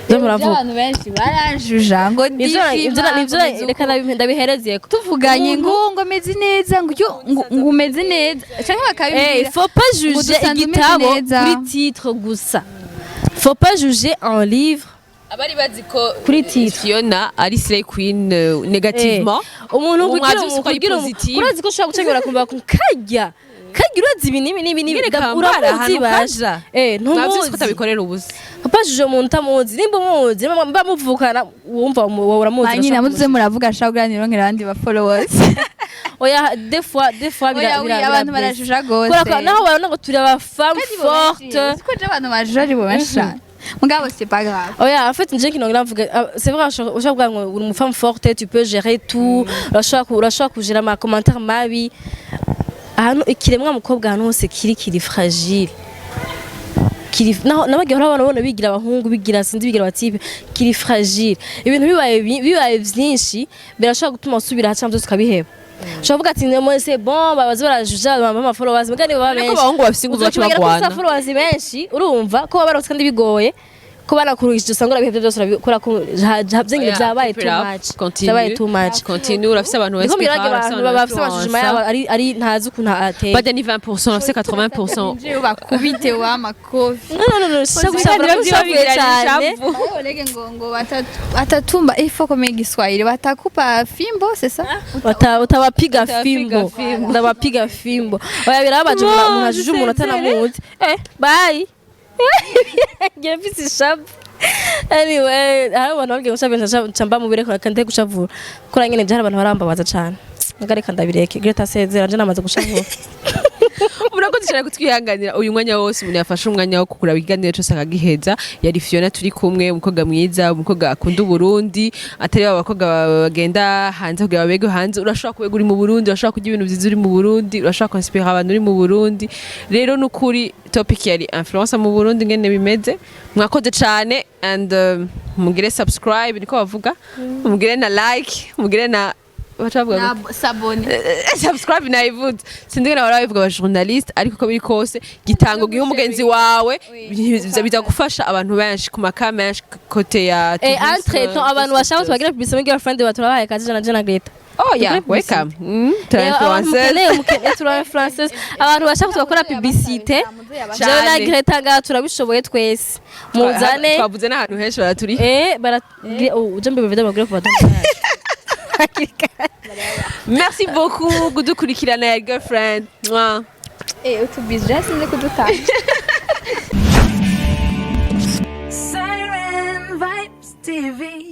Ivyo muravuga. Abantu benshi baranjuja ngo Nivyo. ndishima. Nivyo, reka ndabiherezeko. Tuvuganye ngo meze neza, ngo ngo umeze neza canke bakabimbwira. Faut pas Ngo juger dusanzwe umeze igitabo neza. kuri titre gusa. Faut pas juger un livre Abari bazi ko kuri titre. Fiona ari slay queen négativement. Umuntu Ubu kugira mwavyumvise ko ari kugira positive. Urazi ko ushobora gucengera kumva ko karya urazi ibi n'ibi n'ibi n'ibi. Nyene kambara Uramuzi ahantu basha. kaja. Mwavyumvise ko Ntumuzi. atabikorera ubusa. Papa juje umuntu utamuzi, nimba umuzi, nimba mba muvukana, wumva wowe uramuzi. Ba nyina urashobora mutuze muravuga shaka kugira nironkere abandi ba followers. Oya, des fois Oya, oui, abantu barajuja gose. Kubera ko naho babona ngo turi aba femme forte. Siko je abantu bajuja ari bo benshi cane, mugabo c'est pas grave. Oya, en fait nje kino ngira mvuga, c'est vrai, ushobora kuvuga ngo uri une femme forte, tu peux gérer tout, urashobora kugera ama commentaire mabi. Ahantu ikiremwa mukobwa, ahantu hose kiri fragile, kiri naho nabagiye urabona bona bigira abahungu, bigira sinzi, bigira abatipe, kiri fragile. Ibintu bibaye vyinshi birashobora gutuma usubira cyangwa byose ukabiheba. Ushobora kuvuga ati "Nemo, c'est bon, babaza barajuja bampa ama followers", mugani baba Ariko benshi. abahungu bafise inguvu baca Uzokibagira ko ufise bagwana. followers benshi, urumva ko baba barose kandi bigoye ko banakuruhishije, usanga urabihevye byose, urabikora ko vyengene Oya, vyabaye keep it too up. much. Continue. Vyabaye too much. Continue, urafise abantu Niko mbwira inspira, abantu baba bafise amajujuma yabo ari ntazi ukuntu ateye. Bajya ni 20%, urafise 80%. Nje bakubite wa makofi. No, no, no, no, shaka gushavura, gushavuye cyane. Olege ngo batatumba, il faut comme Kiswahili batakupa fimbo, c'est ça. Utabapiga Utabapiga fimbo. fimbo. Ndabapiga fimbo. Oya, birababaje umuntu ajuje umuntu atanamuzi. Bye, ngiye mfise ishavu. Anyway, hari abantu bambwiye ngo nshavuye, nca mba mubireka kandi gushavura kora nyene byari abantu barambabaza cane. Muga reka ndabireke. Greta, sezera, nje namaze gushavura. Murakoze cyane kutwihanganira uyu mwanya wose. Umuntu yafashe umwanya wo kukuraba ikiganiro cyose akagiheza. Yari Fiona turi kumwe, umukobwa mwiza, umukobwa akunda Uburundi, atari ba bakobwa bagenda hanze kugira babege hanze. Urashobora kubega uri mu Burundi, urashobora kurya ibintu byiza uri mu Burundi, urashobora kwinspira abantu uri mu Burundi. Rero nukuri topic yari influence mu Burundi ngene bimeze. Mwakoze cyane and mugire subscribe, niko bavuga, mugire na like, mugire na baca bavuga gute? Na sabone. Subscribe nayivuze, sinzi ngene bahora babivuga aba journaliste, ariko uko biri kose gitanga ugihe umugenzi wawe, biza gufasha abantu benshi ku maka menshi côté ya Entre temps, abantu bashaka tubagira publicité muri girlfriend, baturabahaye kazi jana jana Greta. Oh yeah, Dukore publicité. welcome. Tura Rero abantu influenceuse. mukeneye tura influencers, abantu bashaka tugakora publicité, jewe na Cane. Greta ngaha turabishoboye twese, muzane. Twavuze n'ahantu henshi baraturi. Bara oh, uje mbere vidéo bagire ku badomo yacu. Merci beaucoup kudukurikirana ya girlfriend. Mwah. Utubije sinzi kudutanga.